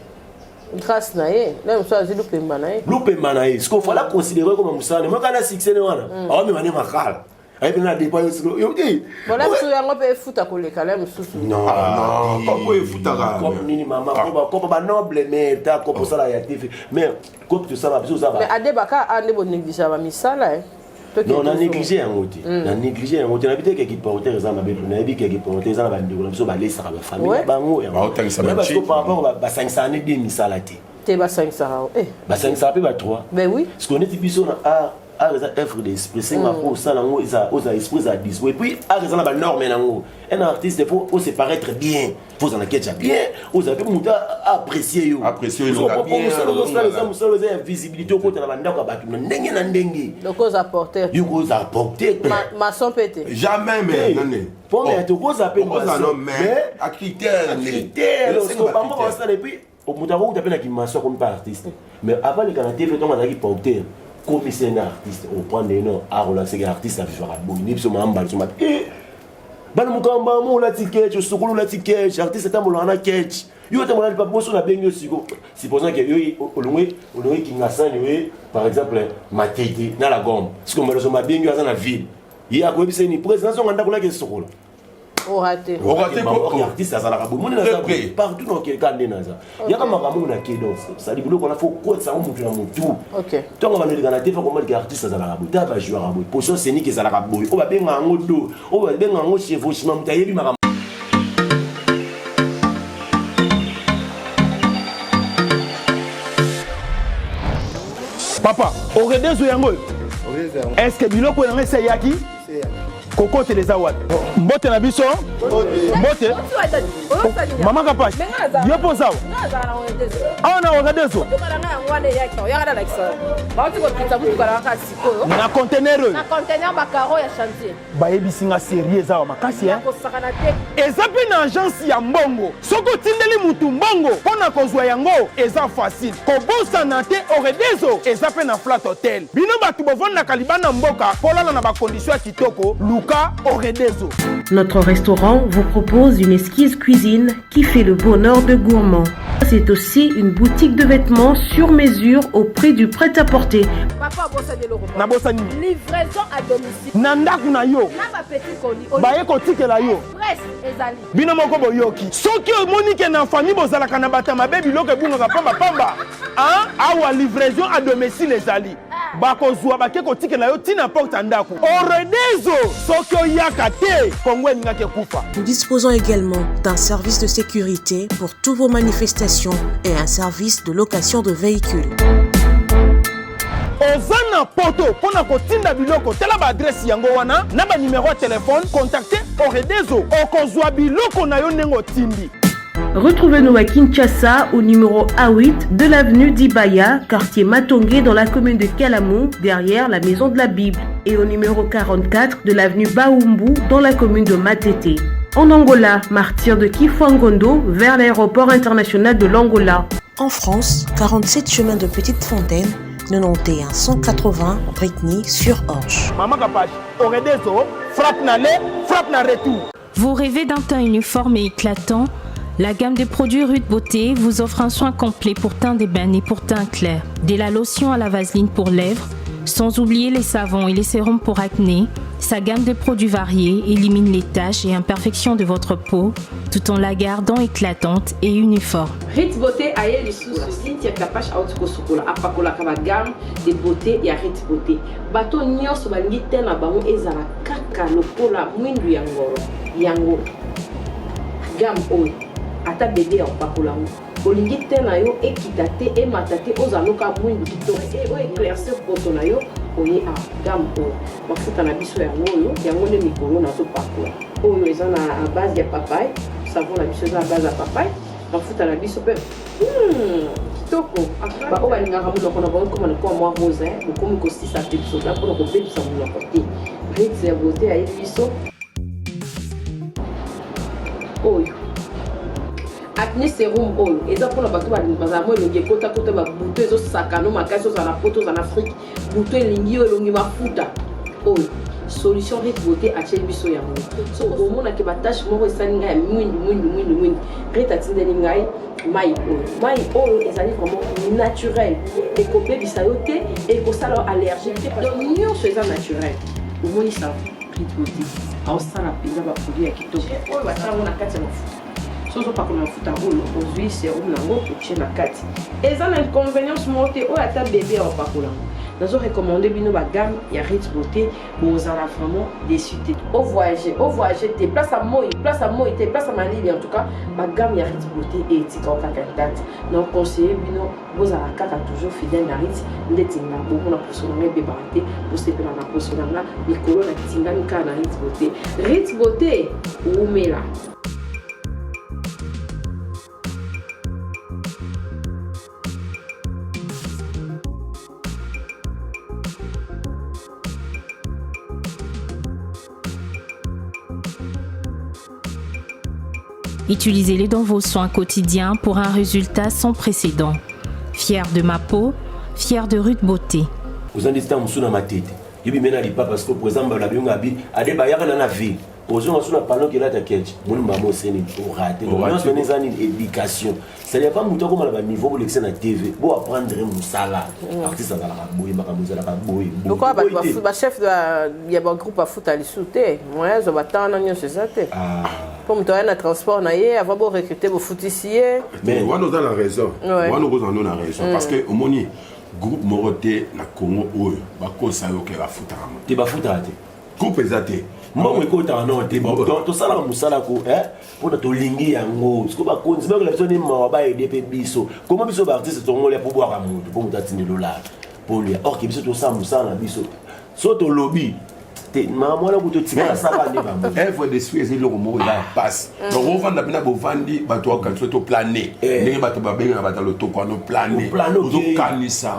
Grâce na ye na mosusu azwi lupemba na ye. Lupemba na ye siko fala considérer comme mosala ne moko na succès ne wana, awamema ne makala, ayebi na depa yo siko yo te. Bona mosusu yango mpe efuta koleka la mosusu. Non. Kopo efutaka. Kopo nini, mama? Kopo banoble, mais ta kopo osala ya TV, mais kopo tosala biso oza. Mais adebaka a nde bonégligea bamisala. Non, na néglige yango te, na néglige yango te. Nayebi te ke kiporteur eza mabe. Nayebi ke kiporteur eza na bandeko na biso balesaka bafamille na bango. Yango par rapport basangisaka ne de misala te. Te, basangisaka. Basangisaka mpe ba 3. Ben oui. Parce que neti biso na art, art eza œuvre d'esprit. Senga mpo osala yango, ozala esprit, eza dispo. Et puis art eza na banorme nango. Un artiste, faut ose paraître bien, faut ozala na kecha bien, ozala mpe moto apprécier yo. Mosala ozosala eza mosala eza ya visibilité. Okota na bandako ya bato na ndenge na ndenge. Okoza porteur. Yo koza porteur. Maçon mpe te. Jamais, mais nani. Po mais tokoza mpe. Maçon, mais à critère. Critère bango basala. Et puis moto akokuta mpe na kimaçon akomi mpe artiste, mais avant leka na TV, ntongo azalaki porteur, komisa na artiste, oprendre no arelancer artiste avivaka boye nde biso mambala so mabe. Bana mokamba mo olati ketch, osokoli, olati ketch, artiste atambolaka na ketch. Yo otambola lipa boso, nabengi yo siko, supposons ke yo olongwe Kingasani, oye par exemple Matete na la Gombe. Siko mbala so mabengi yo, aza na ville, ye akoyebisa nini? Président zonga ndako naki esokola. Orate. Artiste azalaka boye. Moni naza partout na okeka nde naza yaka makambo oyo nake. Donc sali biloko wana, faut kotisa yango mutu na mutu. Ntongo bandoleka na te, fa komalika artiste azalaka boye, ta bajouaka boye, position scénique ezalaka boye, oyo babengaka yango do, oyo babengaka yango chevauchement. Moto ayebi makambo. Papa, oredezo yango oyo, est ce que biloko yango esi eyaki kokotela? Eza wapi? Mbote na biso, mbote mama Kapash. Yo mpo ozawa awa na oredezo na conteneur oyo. Bayebisi nga série eza awa makasi. Eza mpe na agence ya mbongo. Soki otindeli mutu mbongo mpo na kozwa yango, eza facile. Kobosana te, Oredezo eza mpe na Flat Hotel. Bino bato bovandaka libanda mboka, polala na bacondition ya kitoko, luka Oredezo. Notre restaurant vous propose une exquise cuisine qui fait le bonheur de gourmands. C'est aussi une boutique de vêtements sur mesure au prix du prêt-à-porter. Nabosani. Livraison à domicile. Na ndako na yo. Na bapetit colis. Baye kotikela yo. Express ezali. Bino moko boyoki, soki omoni ke na famille bozalaka na bato ya mabe, biloko ebungaka pambapamba, awa livraison à domicile ezali, bakozwa bake kotikela yo ntina porte ya ndako. Oredezo, soki oyaka te, Kongo elingaki ekufa. Nous disposons également d'un service de sécurité pour toutes vos manifestations et un service de location de véhicules. Oza na Poto, mpo na kotinda biloko, tala baadresse yango wana na banimero ya telefone. Contacte Oredezo, okozwa biloko na yo ndenge otindi. Retrouvez-nous à Kinshasa au numéro A8 de l'avenue Dibaya, quartier Matongé dans la commune de Kalamu, derrière la maison de la Bible, et au numéro 44 de l'avenue Baumbu dans la commune de Matete. En Angola, martyr de Kifangondo vers l'aéroport international de l'Angola. En France, 47 chemin de Petite Fontaine, 91 180 Brétigny-sur-Orge. Mama Kapash, Oredezo, frappe na aller, frappe na retour. Vous rêvez d'un teint uniforme et éclatant? La gamme de produits Ruth Beauté vous offre un soin complet pour teint d'ébène et pour teint clair. Dès la lotion à la vaseline pour lèvres, sans oublier les savons et les sérums pour acné, sa gamme de produits variés élimine les taches et imperfections de votre peau tout en la gardant éclatante et uniforme. Rit Beauté aye lisusu. Cynthia Kapash auti kosukola, apakolaka bagamme de beauté ya Rit Beauté. Bato nyonso balingi te na bango ezala kaka lokola mwindu ya ngolo. Yango gamme oyo, ata bebe ya kopakola yango, olingi te na yo ekita te, emata te, ozala loka mwindu kitoko oyo éclaircir poso na yo, oye a gamme oyo. Mafuta na biso yango oyo, yango nde mikolo nazopakola. Oyo eza na base ya papaye, savon na biso eza na base ya papaye, mafuta na biso mpe kitoko. Baoyo balingaka monoko na bango ekoma lokola mwa rose, bokomi kosisa mpe biso mpona kobebisa monoko te. Rit ya Beauté ayebi biso oyo acné sérum. Oyo eza mpona bato bazala mo elongi ekotakota, babuto ezosakano makasi. Ozala na Poto, ozala na Afrique, buto elingi yo, elongi mafuta, oyo solution Rit Beauté atieli biso yango. So omonaki batache moko esali ngai ya mwindu mwindu mwindu mwindu, Rit atindeli ngai mai oyo. Mai oyo ezali vraiment naturel, ekobebisa yo te, ekosala yo allergique te, donc nyonso eza naturel. Omoni savon Rit Beauté aosala mpenza baproduit ya kitoko oyo basala yango na kati ya mafuta. So ozopakola mafuta oyo, ozwi sérum nango, otie na kati, eza na inconvénience moko te. Oyo ata bebe ya opakola yango. Nazo recommander bino ba gamme ya Ritz Beauté, bozala vraiment déçu te. Au voyager, au voyager te, place à moi, place à moi te, place à malili en tout cas, ba gamme ya Ritz Beauté et tika kaka date. Na conseiller bino bozala kaka toujours fidèle na Ritz ndeti nga bomona poso na nga ebebaka te, bosepela na poso na nga mikolo na tingami kaka na Ritz Beauté. Ritz Beauté, wumela. Utilisez-les dans vos soins quotidiens pour un résultat sans précédent. Fier de ma peau, fier de Ruth Beauté. oza ndeti ntango mosusu na matete yo bime na lipapa parce que président mbala bionga abi ade bayaka na na ville ozonga so na panneau kelata ketch moni mbama oseni orate nyonso wana eza nini éducation c'est-à-dire pas moto akoma na baniveau bolekisa na tv bo apprendre mosala mm. artiste azalaka boye makambo ezalaka boye lokola bato bachef ya bagroupe afuta lisusu te moyen azwa batemp wana nyonso eza te mpo ah. moto aya na transport na ye avant borecrute bofutisi ye wana oza na raison wana okozala no na raison parce que omoni groupe moko te na congo oyo bakosa yo ke bafutaka moto te bafutaka te groupe eza te mbongo ekotaka nao te tosalaka mosala ko mpona tolingi yango siko bakonzi bayokola biso ni mawa baede mpe biso koma biso baartiste tongolia mpo bwaka moto mpo moto atindi lolala mpo lia or ke biso tosala mosala na biso so tolobi te makambo wana kutu otikala saka nde bango œuvre d'esprit eza eloko moko eza ya mpasi mm. donc ovanda mpena bovandi bato bakanisa to plane eh. ndenge bato babengaka bato ya lotoko wana oplane ozokanisa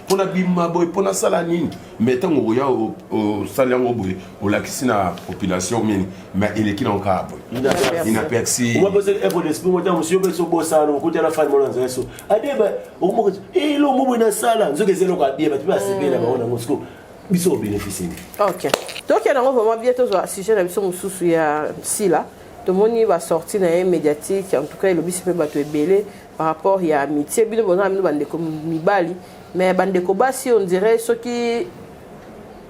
mpona bima boye mpona sala nini mais ntango okoya osali yango boye olakisi na population nini mais eleki nango kaka boye inaperci œuvre d'esprit mota mosu yo mpe sobosana okutana fani mona nzela so adeba okomoko elo mo boye nasala nzoka eza eloko abie bato mpe basepela bango nango siko biso obénéficie ok tokende yango vraiment bien tozwa sujet na biso mosusu ya sila tomoni basortie na ye médiatique en tout cas elobisi mpe bato ebele par rapport ya amitié bino boza na bino bandeko mibali mais bandeko basi on dirait soki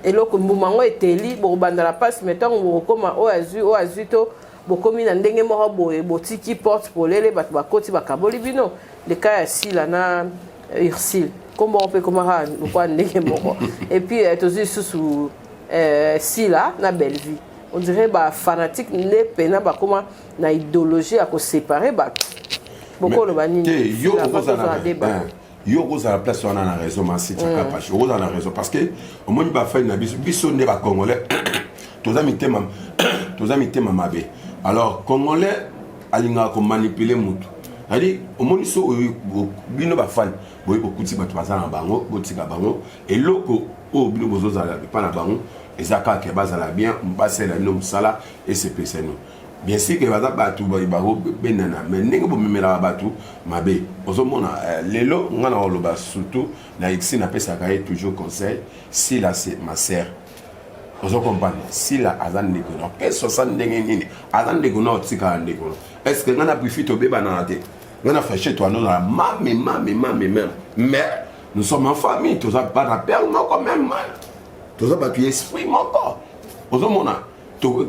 eloko mbuma yango eteli bokobanda na mpasi mais ntango bokokoma oyo azwi oyo azwi to bokomi na ndenge moko boye botiki porte polele bato bakoti bakaboli bino le cas ya sila na ursile nkombo yango mpe ekomaka lokola ndenge moko et puis euh, tozwi lisusu euh, sila na bellevue on dirait bafanatique nde mpena bakoma na idéologie ya kosepare bato bokoloba nini yo okozala place wana na raison masi tiaka mm. pashi okozala na raison parce que omoni bafani na biso biso nde bacongolais toza mitema toza mitema mabe alors congolais alingaka komanipule motu c'est-à-dire omoni so oyo bino bafani boye bokuti bato baza na bango botika bango eloko oyo bino bozozala epa na bango eza kaka bazala bien basalela bino mosala esepelisa bino bien sûr ke baza bato bakobendana mais ndenge bomemelaka bato mabe ozomona eh, lelo nga na koloba surtout na exi napesaka ye toujours conseil sila c'est ma sœur ozo comprendre sila aza ndeko na mpe sosa ndenge nini aza ndeko na otikala ndeko na est ce que nga na brifi tobebanaka te nga na fache toano na mame mame mame meme mais nous sommes en famille toza bana père moko meme toza bato ya esprit moko ozomona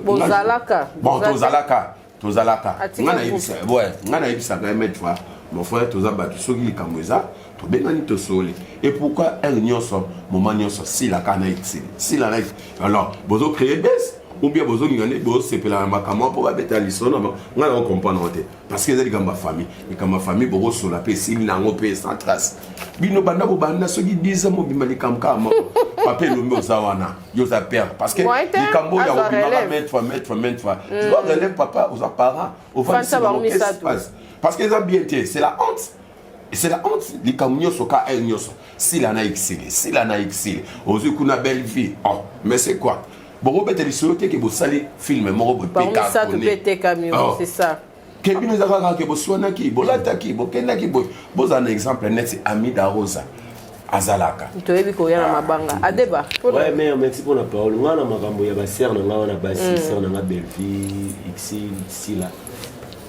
bozalaka bon tozalaka tozalaka nga nayebisa ouais nga nayebisaka ye maître fois mon frère toza bato soki likambo eza tobengani tosoli et pourquoi heure nyonso moment nyonso sila kaka na exili sila na alors bozo créer base ou bien bozolinga nde bosepela na makambo mpo babeta lisolo na ngai na kocomprendre te parce que eza likambo ya famille likambo ya famille bokosola mpe esili na yango mpe sans trace bino banda bobanda soki 10 ans mobimba likambo kaka moko papa elombi oza wana yo oza père parce que likambo oyo ya kobimaka maintes fois maintes fois maintes fois tu dois relève papa oza parent ofandisi bango qu'est-ce qui se passe parce que eza bien te c'est la honte c'est la honte likambo nyonso ka heure nyonso sila na exili sila na exili ozwi kuna belle vie oh mais c'est quoi bokobeta lisolo te ke bosali film moko boye etekami oh. c'est ça ke bino eza kaka ke boswanaki bolataki bokendaki boye bozala na exemple neti amida rosa azalaka toyebi koya na mabanga adeba ouais mère merci pour la parole nga na makambo ya basere na nga wana basi mm. sere na nga bellevie xi sila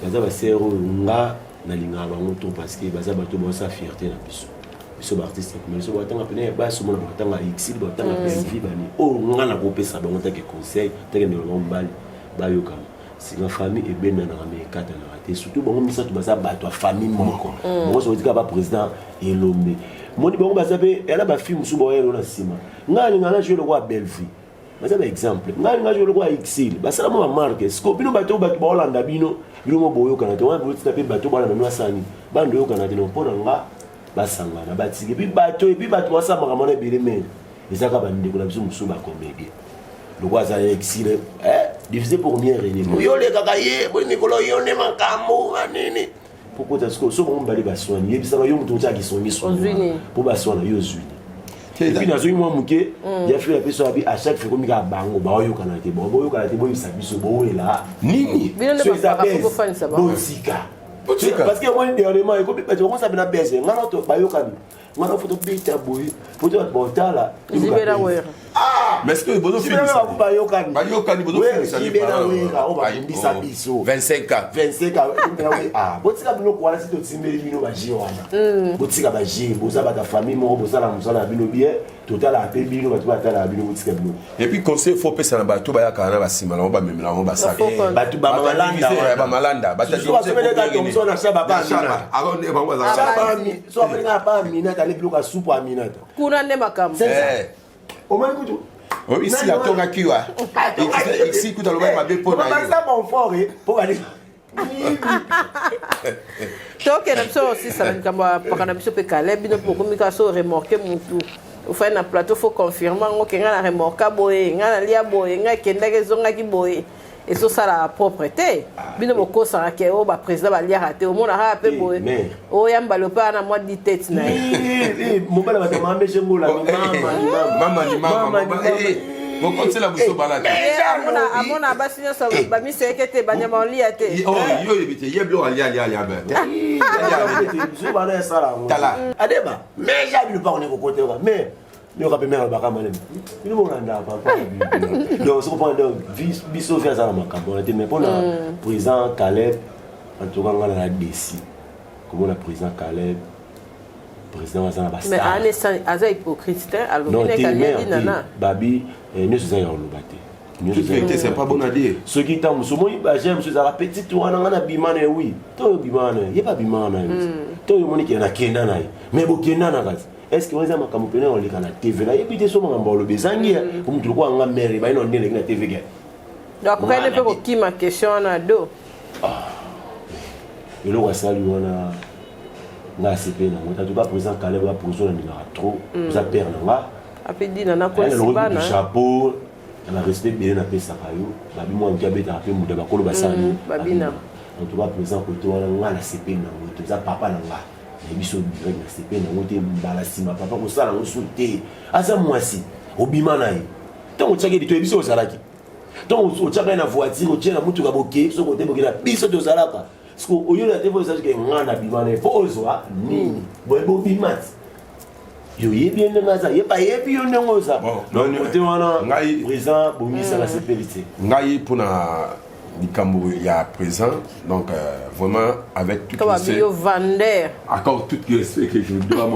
baza basere oyo nga nalingaka bango trop parce que baza bato baosa fierté na biso biso baartiste ya biso batanga pene ya basi omona batanga exil batanga mm. bellevie bani oyo nga nakopesa bango take conseil take ndeko bango mobali bayokama singa famille ebendanaka me ekatanaka te surtout bango misato baza bato ya famille moko mm. bango soki tika ba président elombe. Moni bango baza mpe yana bafilme mosusu baoyelo na nsima. Ngai alinga na joue lokola Bellevue, baza baexemple. Ngai alinga joue lokola Exil, basala mwa bamarke. Siko bino bato oyo bato baolanda bino, bino mo boyokana te. Wana botina mpe bato balanda bino basala nini? Bando oyokana te. Mpo na nga, basangana, batiki epuis bato, epuis bato basala makambo wana ebele. Mere eza kaka bandeko na biso mosusu bacomédien, lokola aza exil, eh, divisé pour mieux régner. Yo olekaka ye boyi mikolo, yo nde makambo banini pokota. Sikoyo so bango mibale baswani, yebisaka yo moto otiaka kisongisongi mpo baswana, yo ozwi. Et puis nazwi mwa moke ya fila mpe so abi à chaque fois ekomi kaka bango baoyokana te, boyokana te, boyebisa biso bowela nini. So eza botika, parce que omoni dernièrement ekomi bato bakosabe na bese nga na bayokani, nga na foto beta boye po te bato baotala. Mais est-ce que bozofingisa? Bayokani. Bayokani, bozofingisa. Wera oyo babundisa biso. 25 ans. 25 ans. Ah, botika biloko wana. Si totimbeli bino baje wana, botika baje. Boza bato ya famille moko, bosala mosala na bino bien, totalaka mpe bino, bato batalaka bino, botika biloko. Et puis conseil faut opesa na bato bayakaka na basima nango, bamemela yango basaka. Bato bamalanda. Bamalanda. So abenga pa Aminata, ale biloko ya supu Aminata. Kuna nde makambo. Omoni kutu. Isi atongaki wa isi kutu alobaki mabe mpo na ye bon fort mpo bali. Tokende biso osisala likambo ya paka na biso mpe kale. Bino mpe bokomi kaka so remorke mutu ofai na plateau, faut confirme yango ke ngai na remorka boye, ngai nalia boye, ngai ekendaki ezongaki boye, ezosala propre te. Bino bokosaka ke oyo baprésident baliaka te, omonaka mpe boye oyo mbala mpe ana mwa di tete na ye. Mobala bato mameshe ngola. Mama ni mama, bokotisela biso bala te. Amona basi nyonso bamiseke te, banyama olia te. Yo oyebi te, ye biloko alia alia alia be. Bana esala yango. Tala. Adeba mais ja bino mpako nekokoteka, mais yoka mpe mere alobaka maleme, bino bolanda papa. Donc soko mpona, donc biso fi aza na makambo wana te. Mais mpona président Caleb, en tout cas nga na desi komona président Caleb, président aza na bastar. Aza hypocrite te, alobi neka nana. Babi nyonso eza ya koloba te. Toute vérité, c'est pas bon à dire. Soki ntango mosusu omoni bagere mosusu ezalaka petite wana, nga na bima na ye, wi to oyo bima na ye, ye babima na ye to oyo omoni ke nakenda na ye, mais bokenda na kati. Est ce que wana eza makambo pene oleka na TV? Nayebi te so makambo alobi ezangi ye po motu lokola nga mere baye na nde eleki na TV ke. Donc akokaki mpe kokima question wana do. Eloko asali wana, nga asepeli nango. En tout cas président Caleb, baposo nalingaka trop, oza père na nga. Ape dina nakolisi bana. Chapeau na barespect ebele napesaka yo. Babi mwa moke abetaka mpe muda bakolo basala nini. Babina. En tout cas président kote wana, nga nasepeli nango te. Oza papa na nga, nayebi so direct, nasepeli nango te. Mbala nsima papa kosala yango so te. Aza mwasi obima na ye, ntango otiaki lito, yebi so ozalaki, ntango otiaka ye na voiture, otie na mutuka, bokei so kote bokei na biso tozalaka. Siko oyola te po ezalaki nga na bima na ye mpo ozwa nini boye bobima ti yo oyebi ye ndenge aza, ye bayebi yo ndenge oza. Kote wana président bongisa, na sepeli te. Ngai mpona likambo ya présent, donc vraiment avec tout le vander. Encore tout le respect que je dois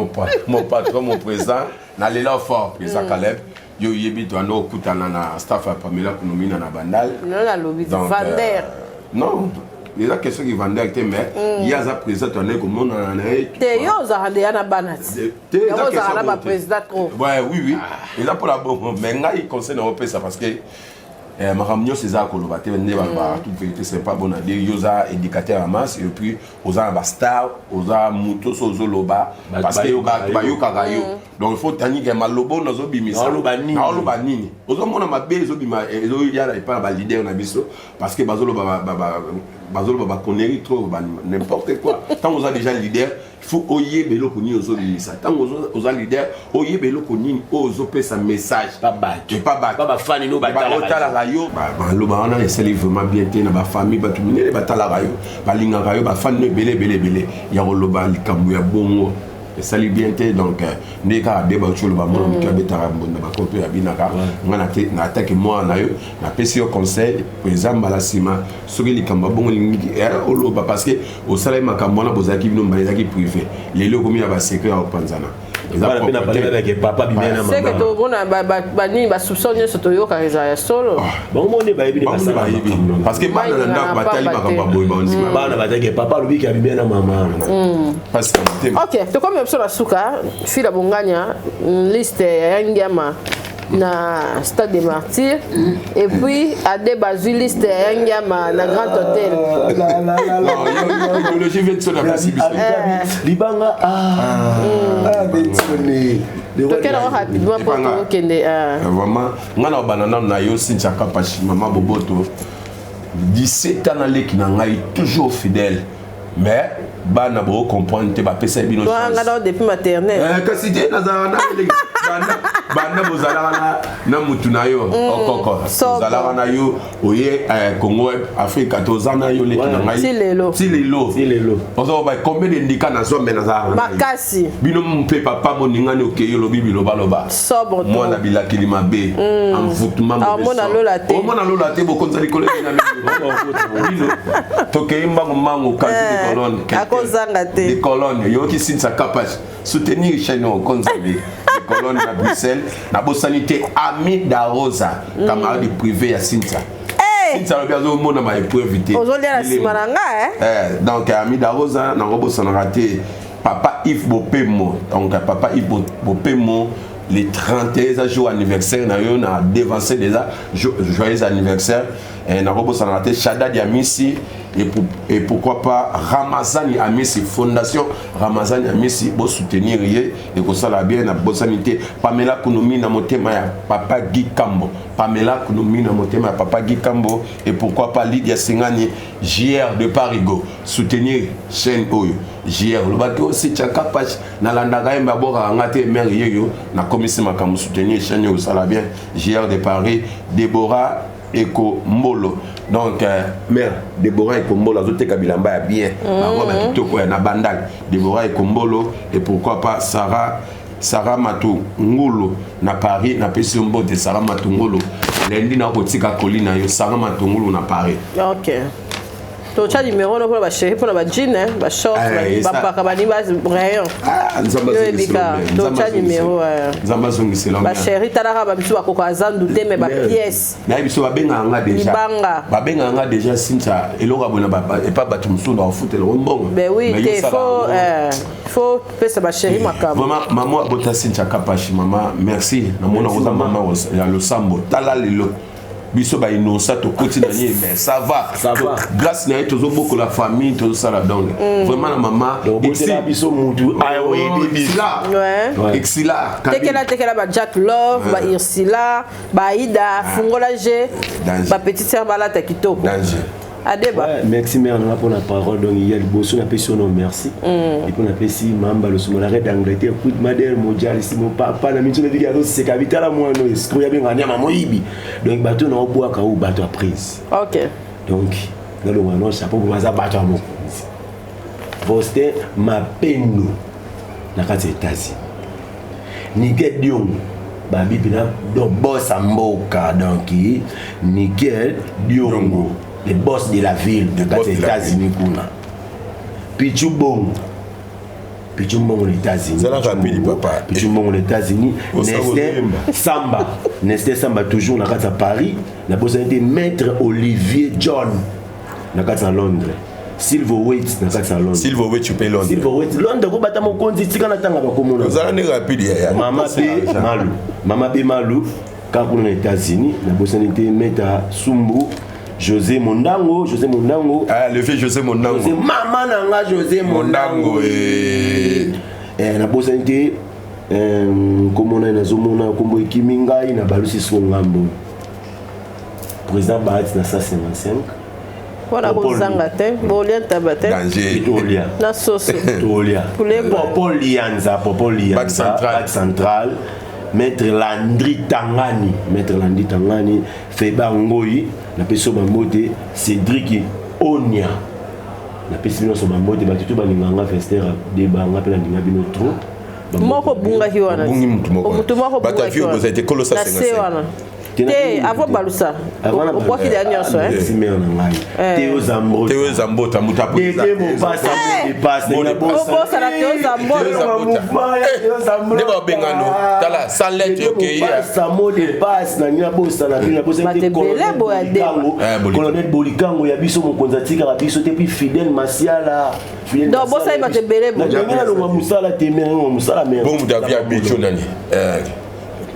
mon patron, mon président, nalela fort président Caleb. Yo oyebi toanda okutana na staff ya Pamela Kunomina na Bandal. Nalobi vander. Non, eza question ki vander te, mais ye aza président, toandaki komonana na ye. Te, yo ozalaka ndeya na bana ti yango ozalaka na baprésident trop. Ouais, oui, eza mpona bongo. Mais ngai conseil na opesa, parce que makambo nyonso eza koloba te. Nde balobaka, toute vérité, c'est pas bon à dire. Yo oza éducateur ya masse et puis oza na bastar, oza moto so ozoloba parce que bato bayokaka yo. Donc il faut tandike maloba oyo nazobimisa, naoloba nini. Ozomona mabe ezobima, ezoyala epai na baleader na biso, parce que bazoloba, bazoloba baconnerie trop, n'importe quoi. Ntango oza déjà leader, il faut oyeba eloko nini ozobimisa. Ntango oza leader, oyeba eloko nini oyo ozopesa message. Epa bato bafani no. Otalaka yo, baloba wana esali vraiment bien te na bafamille. Bato minene batalaka yo, balingaka yo, bafani no ebele ebele ebele, ya koloba likambo ya bongo esali bien te. Donc nde kaka de bauti oloba, mwana moto abetaka mbonda bakoto ya binaka. Nga na ataki mwana na yo, napesi yo conseil eza mbala nsima soki likambo ya bongo olingi oloba, parce que osalaki makambo wana, bozalaki bino mbala, ezalaki privé. Lelo okomi na basecret ya kopanzana. Bana mpe na palais babeke papa bimia na mama. Seke tomona banini ba soupçon nyonso toyokaka ezala ya solo. Ah. Bango moko nde bayebi nde basala bayebi. Parce que bana na ndako batali makambo ya boye bandima. Bana bataki papa alobi ke abimia na mama. Parce que motema. Ok, tokomi na biso na suka fila bonganya liste ya yangiama na stade des martyrs et puis ade bazwi liste ya yangiama na grand hôtel idéologie Benson apesi biso libanga ah Benson tokende yango rapidement mpo tokende vraiment ngai na obanda nano na yo Cynthia Kapashi mama boboto 17 ans naleki na ngai toujours fidèle mais bana bo comprendre te bapesa bino chance nga depuis maternelle eh, kasi te nazalaka na banda bozalaka na mutu na yo mm. okoko ozalaka na yo oye eh, congo afrika toza na yo leki na ngai ti lelo ozoba combien de ndika nazwa me nazalaka makasi bino mpe papa moningani okei olobi bilobaloba mwana bilakeli mabe mm. envoûtement omona lola te bokonza likolo bino tokei mbangu mbangu kazi de colonne akozanga te de colonne yoki sinsa kapage soutenir chaîne okonza de colonne na Bruxelles nabosani te ami darosa mm. camarade privé ya Cynthia Cynthia alobi azomona ma épreuve te ozolia na nsima na nga eh donc ami darosa nango bosanaka te papa Yves Bopemo donc papa Yves Bopemo le 31 eza jour anniversaire na yo na devancé déjà joyeux anniversaire eh, nakobosanaka te Shadadi Amisi et, pour, et pourquoi pas Ramazani Amisi fondation Ramazani Amisi bosoutenir ye ekosala bien na bosani te Pamela Kunumi na motema ya papa Guy Kambo Pamela Kunumi na motema ya papa Guy Kambo et pourquoi pas Lydia Singani JR de Parigo soutenir chaîne oyo JR olobaki osi Tchaka Pach nalandaka ye mbe abwakaka nga te mare yeyo nakomisi makambo soutenir chaîne oyo osala bien JR de Paris Deborah Ekombolo donc euh, mère Deborah Ekombolo azoteka bilamba ya bien barobe ya kitoko ya na bandal Deborah Ekombolo et pourquoi pas Sarah Sarah Matungulu na Paris napesi yo mbote Sarah Matungulu lundi nakotika koli na yo Sarah Matungulu na Paris ok totya numéro no mpona bachéri mpona bajean bashort bapaka balingi barayon yoyebika totya numéro nzambe azongisela bachéri talaka bamisu bakoka zandu te mais bapièce nayebi biso babengaka nga déjà libanga babengaka nga déjà Cynthia eloko ya boye na epa bato mosusu bakofutela ngo mbongo ben oui te faut faut pesa bachéri makambo vraiment mama abota Cynthia Kapashi mama merci namona oza mama ya losambo tala lelo biso ba innocent tokoti na ye mais ça va ça va grâce na ye tozobokola famille tozosala donc vraiment na mama obotela biso mutu ayoyebi biso exila tekela tekela ba Jack Love ba Ursula ba Aida fungola g ba petite sœur balata kitoko danger adeba ouais, merci mère nanga mpona parole donc ya liboso napesi yo no merci mm. epuis napesi mamba losumo la reine d'angleterre coup mader modialisi mon papa na miso nabiki azoseka bitala mwana oyo escro yabengaka nyama moyibi donc bato na obwaka oyo bato ya prise ok donc nalonga no chapeau po baza bato ya mokonzi Faustin Mapendo na kati ya États-Unis Nickel Diongo babi mpena donc boss ya mboka donc Nickel Diongo le boss de la ville na kati ya États-Unis kuna Pichu Bongo Pichu Mbongo na États-Unis Pichu Mbongo na États-Unis Nestin Samba Nestin Samba toujours na kati ya Paris nabosani te maître Olivier John na kati ya Londres Silver Waits na kati ya Londres. Silver Waits mpe Londres. Silver Waits Londres kobata mokonzi tika na tanga bakomona. Ozala nde rapide ya ya. Mama B Malu. Mama B Malu kaka kuna na États-Unis nabosani te Meta Sumbu José Mondango, José Mondango. Ah, le vieux José Mondango. José, mama na nga José Mondango. Mondango eh. Eh, nabosani te komona ye nazomona kombo ekimi ngai na balusi siko ngambo. Président Bahati na 155. wana kozanga te bolia ntaba te tolia na soso tolia popo lianza popo lianza bac central maître Landry Tangani maître Landry Tangani Feba Ngoyi napesi yo bambote Cédric Onia napesi bino nyonso bambote bato to balingaka nga Fester debanga mpe nalinga bino trop moko obungaki wana obungi mutu moko mutu moko bato ya vie obungaki ete kolo na se 155 wana. Te, avant balusa obwaki deya nyonso. Merci mère na ngai. Teo Zambro. Teo Zambota moto Dede Mopasa Obosana Teo Zambota. Nde babengano tala sans lettre okei. Mopasa mot de passe na ngai bosana bino bosana te. Colonel Bolikango ya biso, mokonzi atikaka biso te, puis Fidèle Masiala. Donc bosali bato ebele. Ndenge nalongwa mosala te, mere mosala mere. Bon, moto avia bicho nani?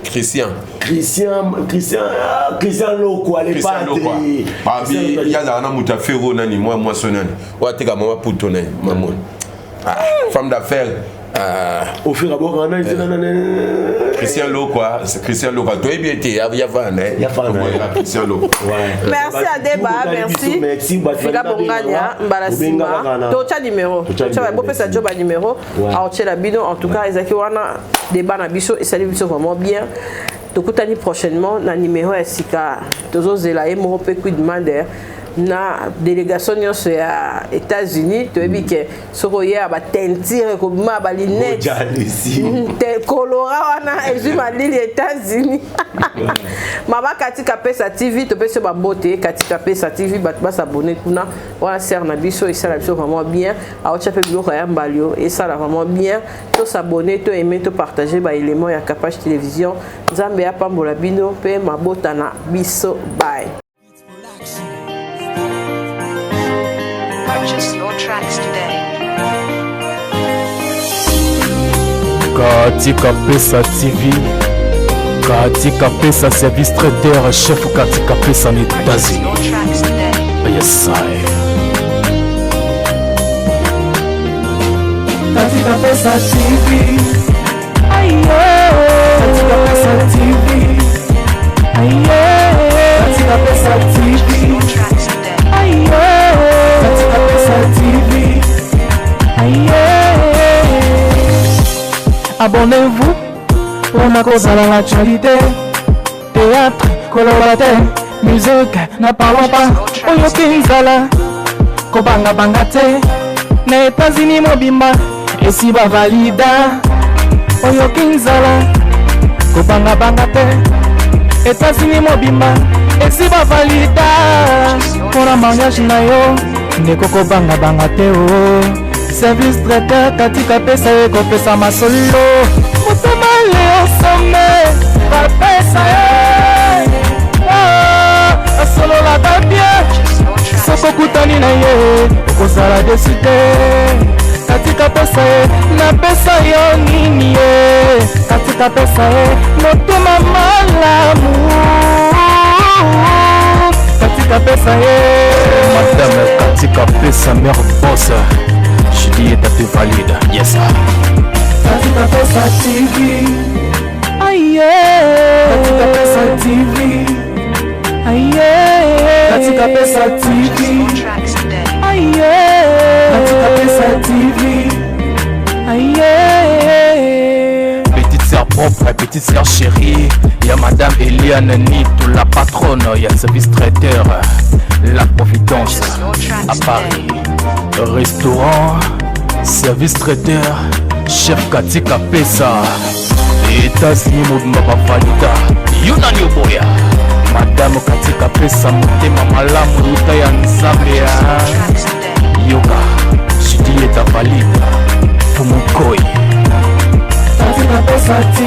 Christian. Christian, Christian, ah, Christian Lokwa, le padre. Babi, yazala na moto afero nani, mwa mwasi nani oyo ateka mama puto nani, mamoni femme d'affaires. Ofira bokanga nani? Christian Lokwa, Christian Lokwa, toyebi ete ya fana Ya fana. Christian Lokwa. Merci Adeba, merci Fila Bongania. Mbala nsima totya numéro, bopesa jo banuméro aotiela bino. En tout cas, ezalaki wana débat na biso, esali biso vraiment bien. Tokutani prochainement na numéro ya sika. Tozozela ye moko mpe Quidmander na délégation nyonso ya États-Unis. Toyebi ke soki oyeya bateinture ekobima, balunettes colora wana ezwi malili États-Unis. Mama Katika Pesa TV, topesi yo bambote. Katika Pesa TV, bato bas'abonner kuna wana. Sere na biso esala biso vraiment bien, aotya mpe biloko ya mbalio, esala vraiment bien. Tos'abonner, toaimer, topartager baélément ya Capage Télévision. Nzambe apambola bino mpe mabota na biso. Bye. Purchase your tracks today. Katika Pesa TV, Katika Pesa service traiteur, chef Katika Pesa na Purchase your États-Unis. tracks today. Yes, I. Katika Pesa TV. Katika Pesa TV. Katika Pesa TV. Your tracks today. Katika Pesa TV. Abonnez-vous mpona kozala l'actualité, théâtre koloba te, musique n'en parlons pas. Oyoki nzala, kobangabanga te, na États-Unis mobimba esi bavalida. Oyoki nzala, kobangabanga te, États-Unis mobimba esi bavalida. Mpona mariage na yo, ndeko, kobangabanga te o, service traiteur Katika Pesa ekopesa masolo. Motema Leosome bapesa ye, ah, asololaka bien. Soki okutani na ye, okozala déçu te. Katika Pesa ye, napesa yo nini ye? Katika Pesa ye, motema malamu. Katika Pesa ye. Madame Katika Pesa, mère boss, Juliette te valide, yes. Katika Pesa TV. Katika Pesa TV. Katika Pesa TV. Your tracks today. Katika Pesa TV. Petite sœur propre, petite sœur chérie, il y a Madame Eliane Nito, la patronne, il y a service traiteur, La Providence, à Paris. Restaurant, service traiteur, chef Katika Pesa. États-Unis, mobimba bavalida, yo nani oboya? Madame Katika Pesa, motema malamu, luta ya Nzambe ya. Tracks today. Yoka, Juliette valide, Fumukoi. Katika Pesa TV.